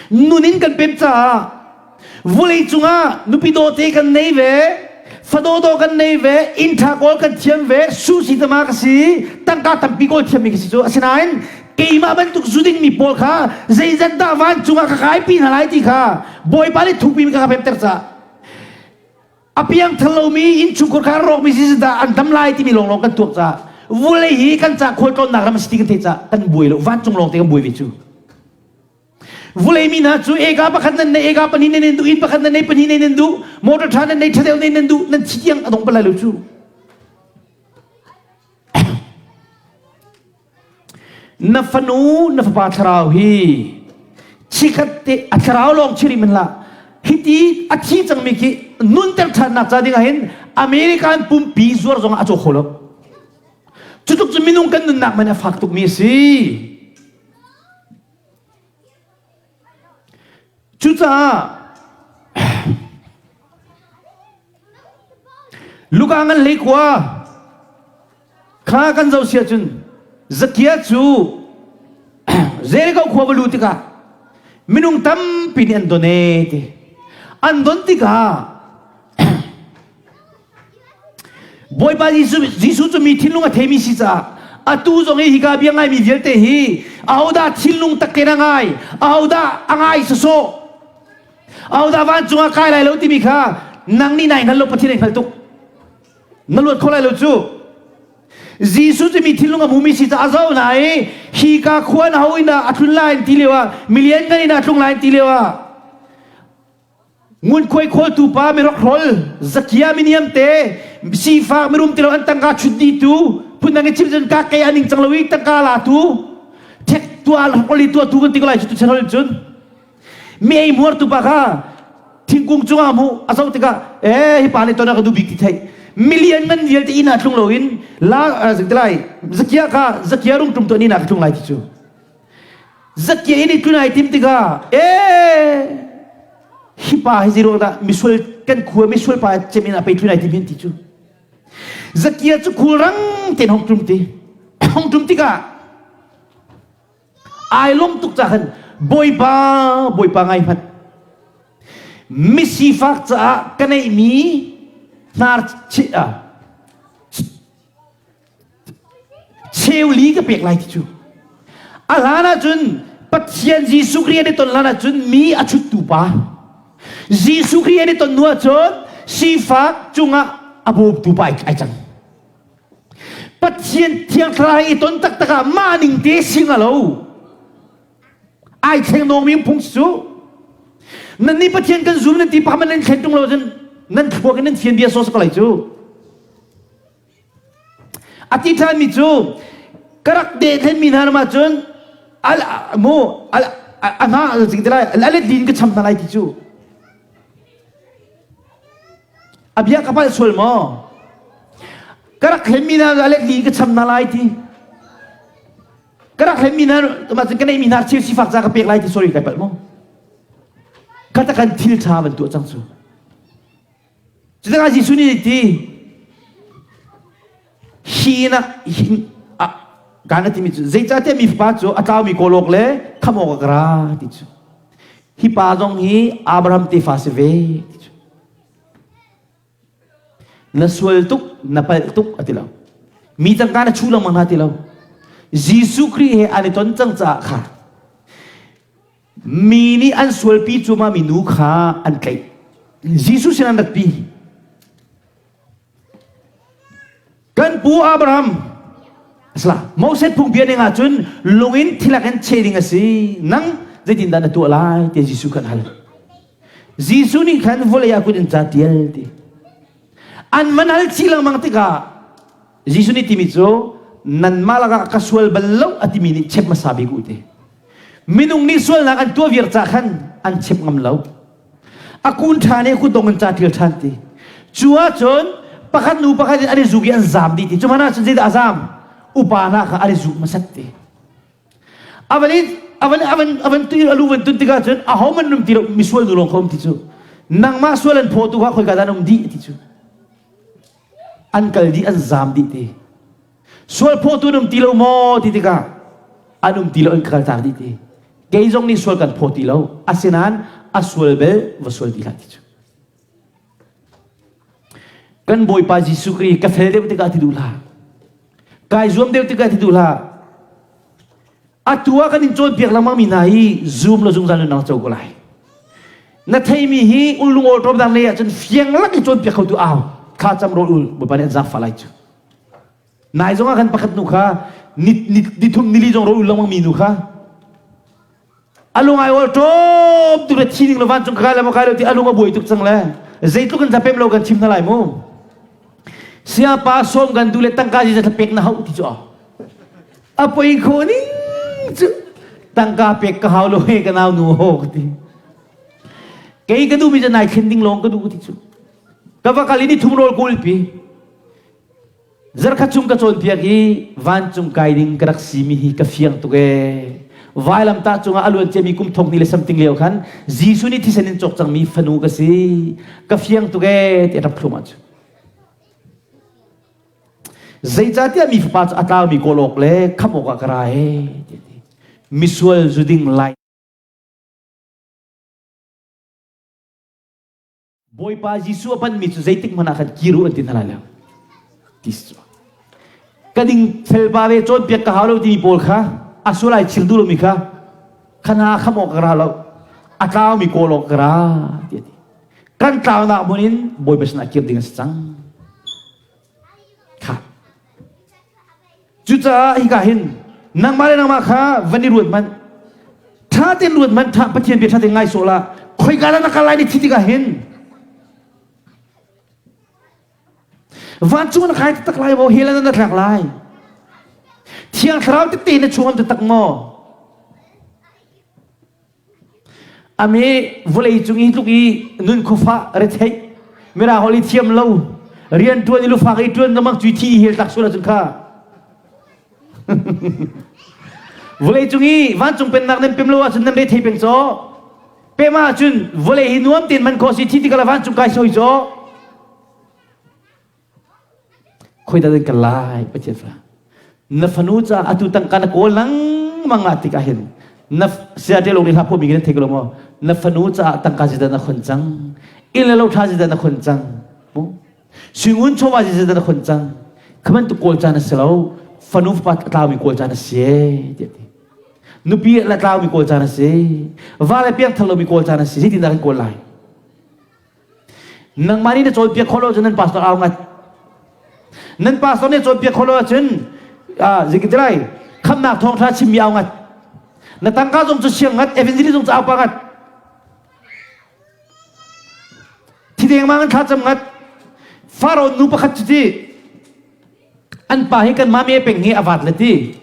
nun in kan pem caah vulei cungah nupi dawte kan nei ve fadawdaw kan nei ve inn ṭha kawl kan thiam ve susi tama ka si tangka tampi kawl thiammi ka si cu asinain keimah bantuk zuding mi pawl kha zeizat dah vancung ah ka kaipi hna lai ti kha bawipa nih thukpi mi ka ka pemter caah a piangthar lomi innchungkhar kha rawkmi si dah an dam lai timi lawnglawng kan tuak caah vulei hi kan ca khualtlawnnak ram a si ti kan theih caah kan buai lo vancung lawng te kan buai ve cu vulei mi hna cu eka pakhat nan nei eka pahnih nan nan duh inn pakhat nan nei pahnih nan nan duh motor ṭha nan nei ṭha deuh nan nan duh nan thi tiang a dong bal lai lo cu Na fanu na fapa thlarau hi chikhat te a thlarau lawng chiri men hlah hiti a thi cangmi khi nunter ṭhannak ca ding ah hin American pumpi zuar zong ah a caw kho lo cutluk cu minung kan nunnak man a fak tukmi a si Cucaah Luka ngan hlei khua kha kan zoh sia cun Zakia cu Jericho khua va lu tikah minung tampi nih an don e ti an don tikah Bawipa Jesuh, Jesuh cu mi thinlung a theimi si caah atu zong hi hika bia ngaimi vialte hi ahodah thinlung takken a ngai ahodah a ngai sawsawh ahodah vancung ah kai lai lo timi kha nang nih nai hngal lo Pathian ai hngal tuk na luat kho lai lo cu Jesuh cu mi thinlung a hmumi si caah a zoh hna i hika khua na ho in dah a tlun lai ti lio ah milian ngan in a tlung lai ti lio ah Ngunkhuai khawltu pa mirokrol Zakia miniam te sifak mirum tilo an tangka chut dihtu phundang in chim cun ka kei aning cang lo i tangka latu thek tua rokoli tua tu kan ti ko lai cu chan cun mi ei muar tu pa kha thingkung cungah mu a zoh tikah eh hi pa nih ton a ka duh bik ti theih million man vialte inn ah tlung loin la lai Zakia kha Zakia rung tum to ni na ka tlung lai ti cu Zakia in i tlun ai tim tikah ee hi pa hi zeiruang dah misual kan khua misual pa cem in a pei tlun ai tim hin ti cu Zakia cu khulrang tein hong tum ti hong tum tikah ai lawm tuk ca khan bawipa bawipa ngai hmanh misifak caah ka neihmi hnar Cheuli ka pek lai ti cu. A hlan ahcun Pathian Jesuh Khrih an i ton hlan ahcun mi a chuttu pa. Jesuh Khrih an i ton hnu ahcun sifak cungah a bawmtu pa ai cang. Pathian thiang thlarau i ton taktak ah mah ning te sing a lo. Ai thleng nawngmi phung cu. Nan nih Pathian kan zum nan ti pakhat nan thlen tung lo cun nan thluak in nan fian bia sawsawk lai cu. A ti ṭhanmi cu ka rak dehthlenmi hna ram ahcun al mu al a hna ti lai a let lin ka cham hna lai ti cu. A bia ka palh sual maw? Ka rak hlenmi hna a let lin ka cham hna lai ti. Ka rak hlenmi hna mah cun ka neihmi hna cheu sifak ca ka pek lai ti sorry kai palh maw? Ka takan thil ṭha van tuah cang cu. Cutikah Jesuh nih ti hi na hi kan timi cu zeicahtiah mi fapa cu a tlaumi kawlawk le khamh awk a ka ra ti cu hi pa zong hi Abraham tefa si ve ti cu na sual tuk na palh tuk a ti lo mi tangka na chuh lengmang hna ti lo Jesuh Khrih he an i ton cang caah kha Mi nih an sualpi cuahmah mi nu kha an tlaih. Jesuh sin an ratpi. Kan pu Abraham asla Moses phungbia ning ahcun lung in thilak in cheh ding a si. Nang zeitindah na tuah lai tiah Jesuh khan hal. Jesuh nih khan vawlei ah kut in ca tial ti. An van hal chih lengmang tikah Jesuh nih timi cu nanmah lakah ka sual bal lo a timi nih chep hmasa bik u ti. Minung nih sualnak an tuah viar ca khan an chep ngam lo. A kun ṭhan i kutdong in ca ṭial ṭhan ti. Cu ahcun pakhat nu pakhat in an i zuk i an zaam dih ti. Cu hmanh ahcun zeidah a zaam? Upa hna kha an i zuk hmasat ti. A van i a van a van a van tu a lu van tun tikah cun aho man um ti lo misual nu lawng kha um ti cu. Nangmah sual an phawtu kha khoika dah an um dih ti cu. An kal dih an zaam dih ti. Sual phawtu an um ti lo maw ti tikah an um ti lo an kal tak dih ti. Kei zong nih sual kan phaw ti lo. Asinain a sual bel va sual ti hlah ti cu. Kan Bawipa Jesuh Khrih ka fel deuh tikah ti duh hlah. Kai zuam deuh tikah ti duh hlah. Atu ah kan in cawnpiak lengmang mi hna hi zoom lo zungzal nunnak co ko lai. Na theimi hi ulung awlṭawm dang lei ahcun fiang lak i cawnpiak khotu au thla cam rawl ul Bawipa nih an zaangfah lai cu. Nai zong ah khan pakhat nu kha ni, ni, ni thum nili zong rawl ul lengmang mi nu kha alung ai awlṭawm tu le thi ding lo vancung ka kai le maw kai lo ti alung a buai tuk cang le zeitluk in zapem lo kan chim hna lai mu. Siapa sawm kan du le tangka ziza pek na hau ti cu a poi kho ning cu tangka pek ka hau lo he ka nau nu ho ka ti kei ka duh mi cu nai thlen ding lawng ka duh ti cu ka va kal i ni thum rawl kawl pi zarkhat chung ka cawnpiak i vancung kai ding ka rak si mi hi ka fiang tuk ee vailam tah cungah a luan ciami kum thong ni le something lio khan Jesuh nih thisen in cawk cangmi fanu ka si ka fiang tuk ee ti a rak thlum ah cu Zeicahtiah mi fapa cu a tlaumi kawl awk le khamh awkah ka ra ee ti a ti. Misual zuding lai Bawipa Jesuh a panmi cu zeitik hmanh ah khan kir u an ti hna lai lo. Ti cu. Ka ding felpa ve cawnpiak ka hau lo timi pawl kha a sual ai chir duh lomi kha khana khamh awk ka ra lo. A tlaumi kawl awk ka ra ti a ti. Kan tlaunak hmun in Bawipa sinah kir ding a si cang. Kha. Cucaah hika hin nangmah le nangmah kha van i ruat hmanh. Ṭha tein ruat hmanh, ṭha Pathian bia ṭha tein ngai sawh la. Khoika dah na kal lai ni thi tikah hin vancung na kai taktak lai maw hell ah na thlak lai thiang thlarau tete na chung am taktak maw Ame vawlei cung i tluk i nun khuafah retheih mirang holh i thiam lo rian ṭuan i lufak i ṭuan lengmang cu thi i hel tlak sual ahcun kha vawlei cung i vancung pennak nan pem lo ahcun nan rethei peng caw pem ahcun vawlei hi nuam tein man khawh si thi tikah vancung kai soi caw Khoi dah kan kal lai Pathian fa. Na fanu caah atu tangka na kawl lengmang ah tikah hin na saya te lung nih hla phuahmi nan thei ko lo maw? Na fanu caah tangka zeidah na khon cang? Inn le lo ṭha zeidah na khon cang? Mu? Suingun chawva zeidah na khon cang? Kha bantuk kawl caan a si lo. Fanu fapa tlaumi kawl caan a si ee tiah ti. Nupi le tlaumi kawl caan a si. Va le piangthar lomi kawl caan a si. Zeitindah kan kawl lai? Nangmah nih na cawnpiak khawh lo cun nan pastor au ngat. Nan pastor nih cawnpiak khawh lo ahcun zeitin lai khamnak thawngṭha chimmi au ngat. Na tangka zong cu siang ngat, evangelist zong cu au pa ngat. Thi dengmang in thlacam ngat. Faraon nu pakhat cu ti an pa hi kan mami peng hi a vat le ti.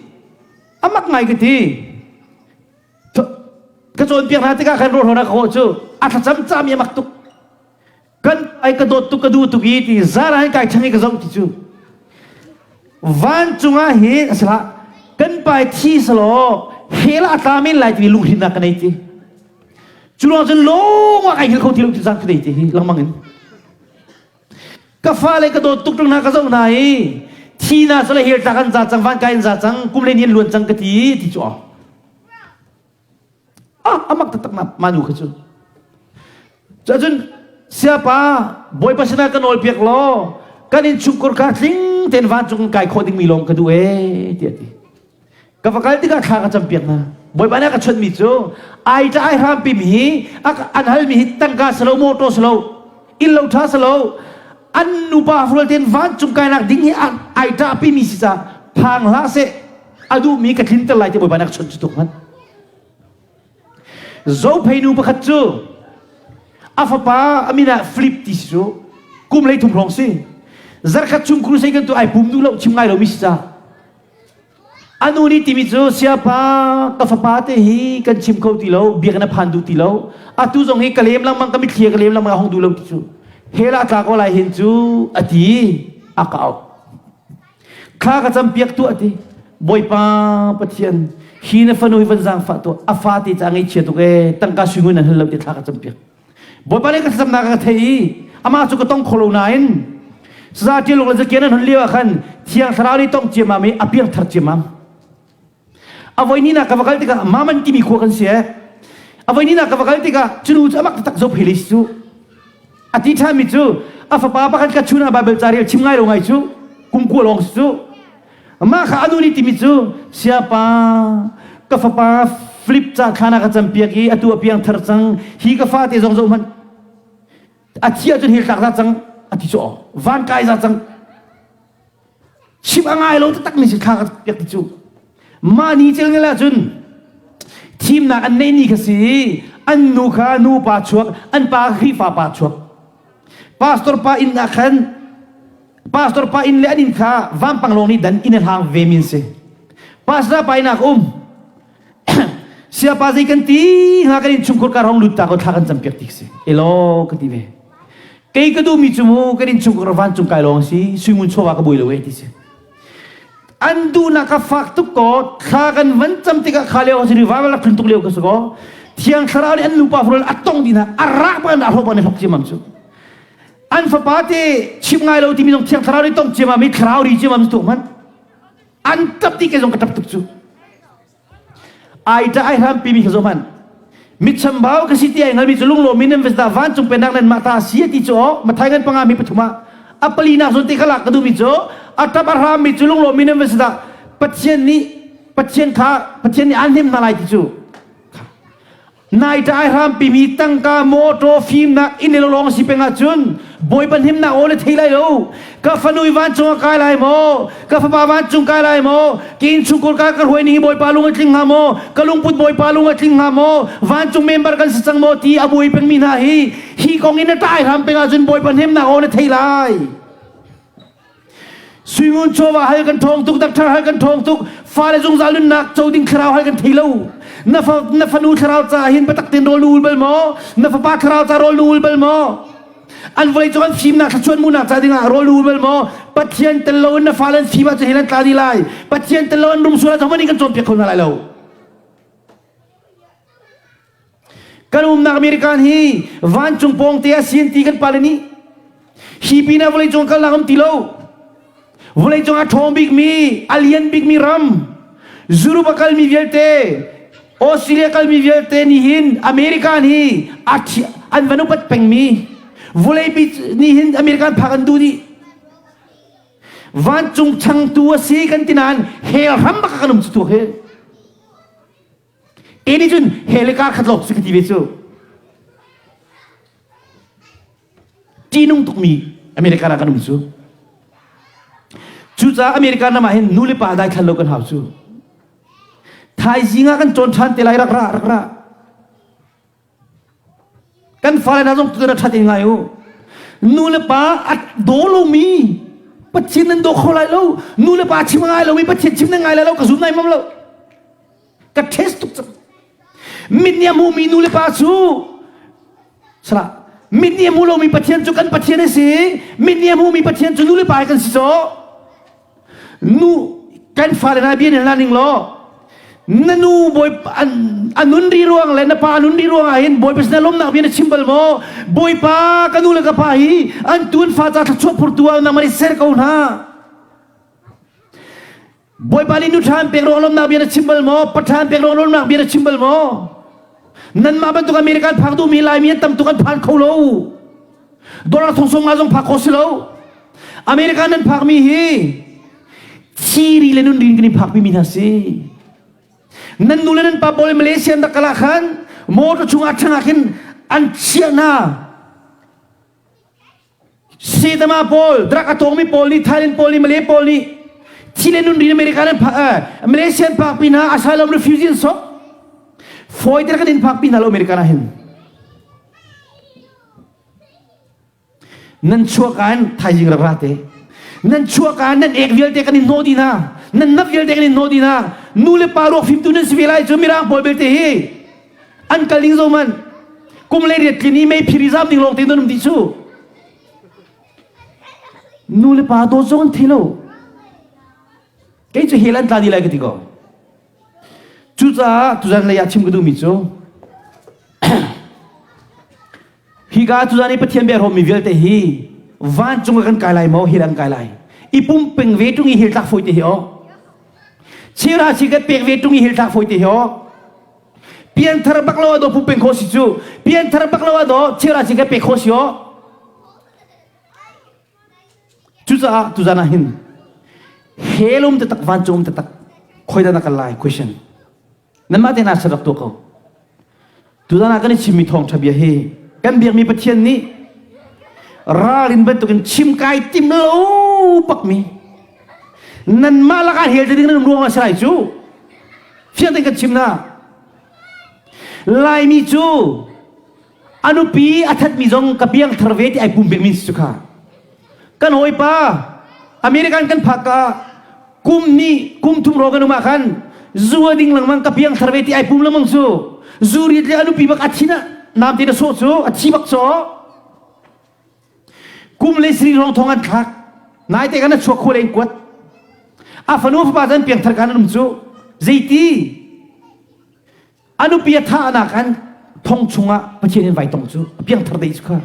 Amak ngai ka ti. Ka cawnpiak hna tikah khan ruahlonak ka khawh cu a thlacam cami a mak tuk. Kan ai ka dawt tuk ka duh tuk i ti zara hin kai chang i ka zoh ti cu. Vancung ah hin a si hlah kan pai thi selaw hell ah a tla men lai timi lunghrinnak ka nei ti. Cu ruang cun lawng ah kai hngilh kho ti lo ti zang ka nei ti hi lengmang in. Ka fale ka dawt tuk ṭung hna ka zoh hna i thi na sala hell tla kan za cang van kai an za cang kum le ni an luan cang ka ti ti cu ah amak taktak ma ma nu kha cu cun siapa bawipa sinah ka nawl piak law kan in chungkhur kha tling tein vancung kai khawh dingmi lawng ka duh ee tiah ti ka va kal tikah thla ka cam piak hna bawipa nih a ka chawnhmi cu ai ṭah ai hrampi mi hi an halmi hi tangka si lo motor si lo inn lo ṭha si lo an nupa rual tein vancung kainak ding hi ai ṭahpi mi si ca phang hlah seh a duhmi ka tlinter lai ti bawipa nih a ka chawnh cu tuk hmanh Zophei nu pakhat cu a fapa a min ah Philip ti si cu kum lei thum hrawng si zarkhat chung crusade kan tu ai pum duh lo chim ngai lomi si ca a nu nih timi cu siapa ka fapa te hi kan chim kho ti lo biakinn a phan duh ti lo atu zong hi ka lem lengmang ka mitthli ka lem lengmang a hong duh lo ti cu hell ah tla ko lai hin cu a ti a ka auh Thla ka cam piak tuah ti. Bawipa Pathian, hi na fanu hi van zaangfah tuah. A fate ca ngaihchia tuk ee, tangka suingun an hal lo ti thla ka cam piak. Bawipa nih ka thlacamnak ka thei i amah cu ka tong kho lo nain saza ṭialung le zakian an hun lio ah khan Thiang Thlarau nih tong ciammam i a piangthar ciammam. A voihnihnak ka va kal tikah Maman timi khua kan si ee. A voihnihnak ka va kal tikah cu nu cu amak taktak zo phei cu. A ti ṭhanmi cu a fapa pakhat ka chun ah Baibal ca rel chim ngai lo ngai cu kum kua lawng si cu. Mah kha a nu nih timi cu siapa ka fapa Philip ca thla na ka campiak i atu a piang thar cang hi ka fate zong zoh hmanh a thi ahcun hil tlak za cang a ti cu van kai za cang Chim a ngai lo taktak mi si thla ka piak ti cu. Mah ni cel ngel ahcun thimnak an neih ni kha si an nu kha nu pa chuak an pa Khrihfa pa chuak pastor pa inn ah khan pastor pa inn le an inn kha vampang lawng nih dan inn a hlang ve min si pastor pa inn ah ka um siapa zei kan ti hnga kan in chungkhur ka rong lut ta ko thla kan cam piak ti si elo ka ti ve kei ka duhmi cu mu kan in chungkhur vancung kai lawng si suimun chawva ka buai lo e ti si an duhnak ka fak tuk ko thla kan van cam tikah kha leo si rival lak tuk leo ka si ko thiang thlarau nih an nupa furul a tong dina a rak ban a hro ban hlok ciamam cu an fapa te chim ngai lo timi zong thiang thlarau nih tong ciamam i thlarau ri ciamam tu man an tap ti ke zong ka tap tuk cu ai ṭah ai hram pimi kha zoh hmanh mitchambau ka si ti ai hngalmi cu lunglawm in nan va vancung pennak nan mah ta si ti cu aw mathai ngan panga mi pathum ah a palinak zawn te kha lak ka duhmi cu a ṭap a hrammi cu lunglawm in nan va si Pathian nih Pathian kha Pathian nih aan hnem hna lai ti cu Nai ṭai hrampimi tangka mawṭaw fimnak inn le lawng si peng ahcun Bawipa hnemnak aw na thei lai lo. Ka fanu i vancung ah kai lai maw? Ka fapa vancung kai lai maw? Ka innchungkhur ka ka hruai ning hi Bawipa lung a tling hnga maw? Ka lungput Bawipa lung a tling hnga maw? Vancung member kan si cang maw ti a buai pengmi hna hi hi kong in na ṭai hram peng ahcun Bawipa hnemnak aw na thei lai. Suingun chawva hal kan ṭhawng tuk, dakṭhar hal kan ṭhawng tuk, fale zungzal nunnak co ding thlarau hal kan thei lo. Na, fa, na fanu thlarau ca hin biatak tein rawl na ul bal maw? Na fapa thlarau ca rawl na ul bal maw? An vawlei cung an fimnak thluachuah munak ca dingah rawl na ul bal maw? Pathian tel lo in na fale an fim ahcun hell an tla dih lai. Pathian tel lo an rum sual ahcun hohmanh nih kan cawnpiak kho hna lai lo. Kan umnak American hi vancung pawngte ah si an ti kan pale nih. Hi pinah vawleicung kalnak um ti lo. Vawleicung a ṭhawng bikmi, a lian bikmi ram, Europe a kalmi vialte, Australia kalmi vialte nih hin American hi a an van upat pengmi vawleipi nih hin American phak an duh dih. Vancung changtu a si kan ti nain hell hram bak kan um cu tu hi. Ke nih cun hell i kar khat lawng si ka ti ve cu. Ṭihnung tukmi America ah kan um cu. Cucaah America ram ah hin nu le pa daithlan lo kan hau cu. Thaizing ah kan cawn ṭhan te lai rak ra rak ra. Kan fale hna zong tutan ah ṭhat in ngai u. Nu le pa a daw lomi Pathian nan daw kho lai lo. Nu le pa chim ngai lomi Pathian chim nan ngai lai lo ka zum nai mam lo. Ka test tuk cang. Mit nih a hmumi nu le pa cu salah mit nih a hmu lomi Pathian cu kan Pathian a si. Mit nih a hmumi Pathian cu nu le pa kan si caw. Nu kan fale hna bia nan la ning law na nu bawi a nun ri ruang le na pa nun ri ruang ah hin bawipa sinah lawmnak bia na chim bal maw bawipa ka nu le ka pa hi an tu an fa ca thluachuah phurtu ah nangmah nih ser ko hna Bawipa nih nu ṭha an pek ruang lawmnak bia na chim bal maw? Pa ṭha an pek ruang lawmnak bia na chim bal maw? Nanmah bantuk American phak duhmi Laimi an tam tuk an phan kho lo. Dollar thong sawm nga zong phak khawh si lo. American nan phakmi hi thiri le nunrin kan in phakpi mi hna si. Nan nu le nan pa pawl Malaysia an rak kal ah khan motor chungah ṭhang ah khin an chiah hna. Sedama pawl, drug a tawngmi pawl nih, Thailand pawl nih, Malay pawl nih thi le nun rin America an phak, eh, Malaysia an phak pin ah asylum refugee an sok. Fawi te kan in phak pin hna lo America ah hin. Nan chuak an thaizing rak ra te. Nan chuak an nan ek vialte kan in hnawh dih hna. Nan nap vialte kan in hnawh dih hna. Nu le pa ruak fimtu nan si ve lai cu mirang pawl belte hi. An kal ding zo man. Kum le riat tlin i mei phiri zam ding lawng te nan um dih cu. Nu le pa dawt zong an thei lo. Kei cu hell an tla dih lai ka ti ko. Cucaah tuzan lei ah chim ka duhmi cu hika tuzan i Pathian bia hrawmmi vialte hi vancung ah kan kai lai maw hell an kai lai. I pumpeng ve ṭung i hell tlak fawi te hi aw. Chira chi kan pek ve ṭung i hell tlak fawi te hi aw. Pianthar bak lo ado pupeng kho si cu. Pianthar bak lo ado chira chi ka pe kho si o. Cucaah tuzan ah hin hell um taktak vancung um taktak khoi dah na kal lai question. Nanmah te na rak tuah ko. Tuzan ah kan i chimmi thawngṭha bia hi kan biakmi Pathian nih ralrin bantukin chim kai tim lo bakmi nanmah lakah hell te ding nan um ruang ah si lai cu. Fiang tein kan chim na. Laimi cu a nupi a thatmi zong ka piang thar ve ti ai pum bikmi si cu kha. Kan hawipa American kan phak ka kum ni kum thum ro kan um ah khan zu a ding lengmang ka piang thar ve ti ai pum lengmang cu zu rit le a nupi bak a thin ah nam te na sawh cu a thi bak caw Kum le sri rong thong an thlak. Naite kan a chuak khua in kuat. A fanu fapa zan piangthar kan um cu zeiti a nupi a thah nak an thong chungah Pathian in vai tong cu a piangthar dei cu kha.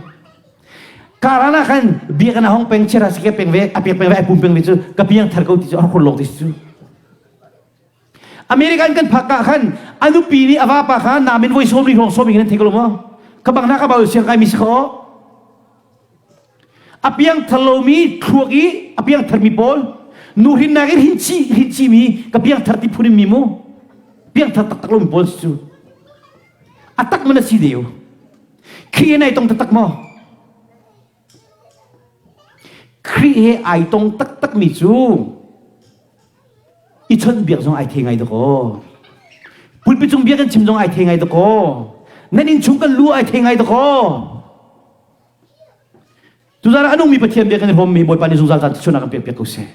Karan ah khan biak na hong peng chera sike peng ve a piak peng ve ai pum peng ve cu ka piangthar ko ti cu a khur long ti cu. American kan phak ah khan a nupi nih a vapa kha namin voi sawm ri hrawng sawm in an thei ko lo maw? Ka bang na ka bau siang kai mi si kho. A piang thar lomi thluak i a piang tharmi pawl nu hrinnak in hin chi hin chi mi ka piang thar ti phun in mi mu piang thar taktak lomi pawl cu a tak man a si deu khi nai tong taktak maw Khrih he ai tong taktakmi cu i chawnhbiak zong ai thei ngai dakaw. Pulpit cung bia kan chim zong ai thei ngai dakaw. Nan inn chung kan lu ai thei ngai dakaw. Tuzaan ah a nungmi Pathian bia kan i hrawmmi Bawipa nih zungzal caan thluachuahnak kan pek piak ko seh.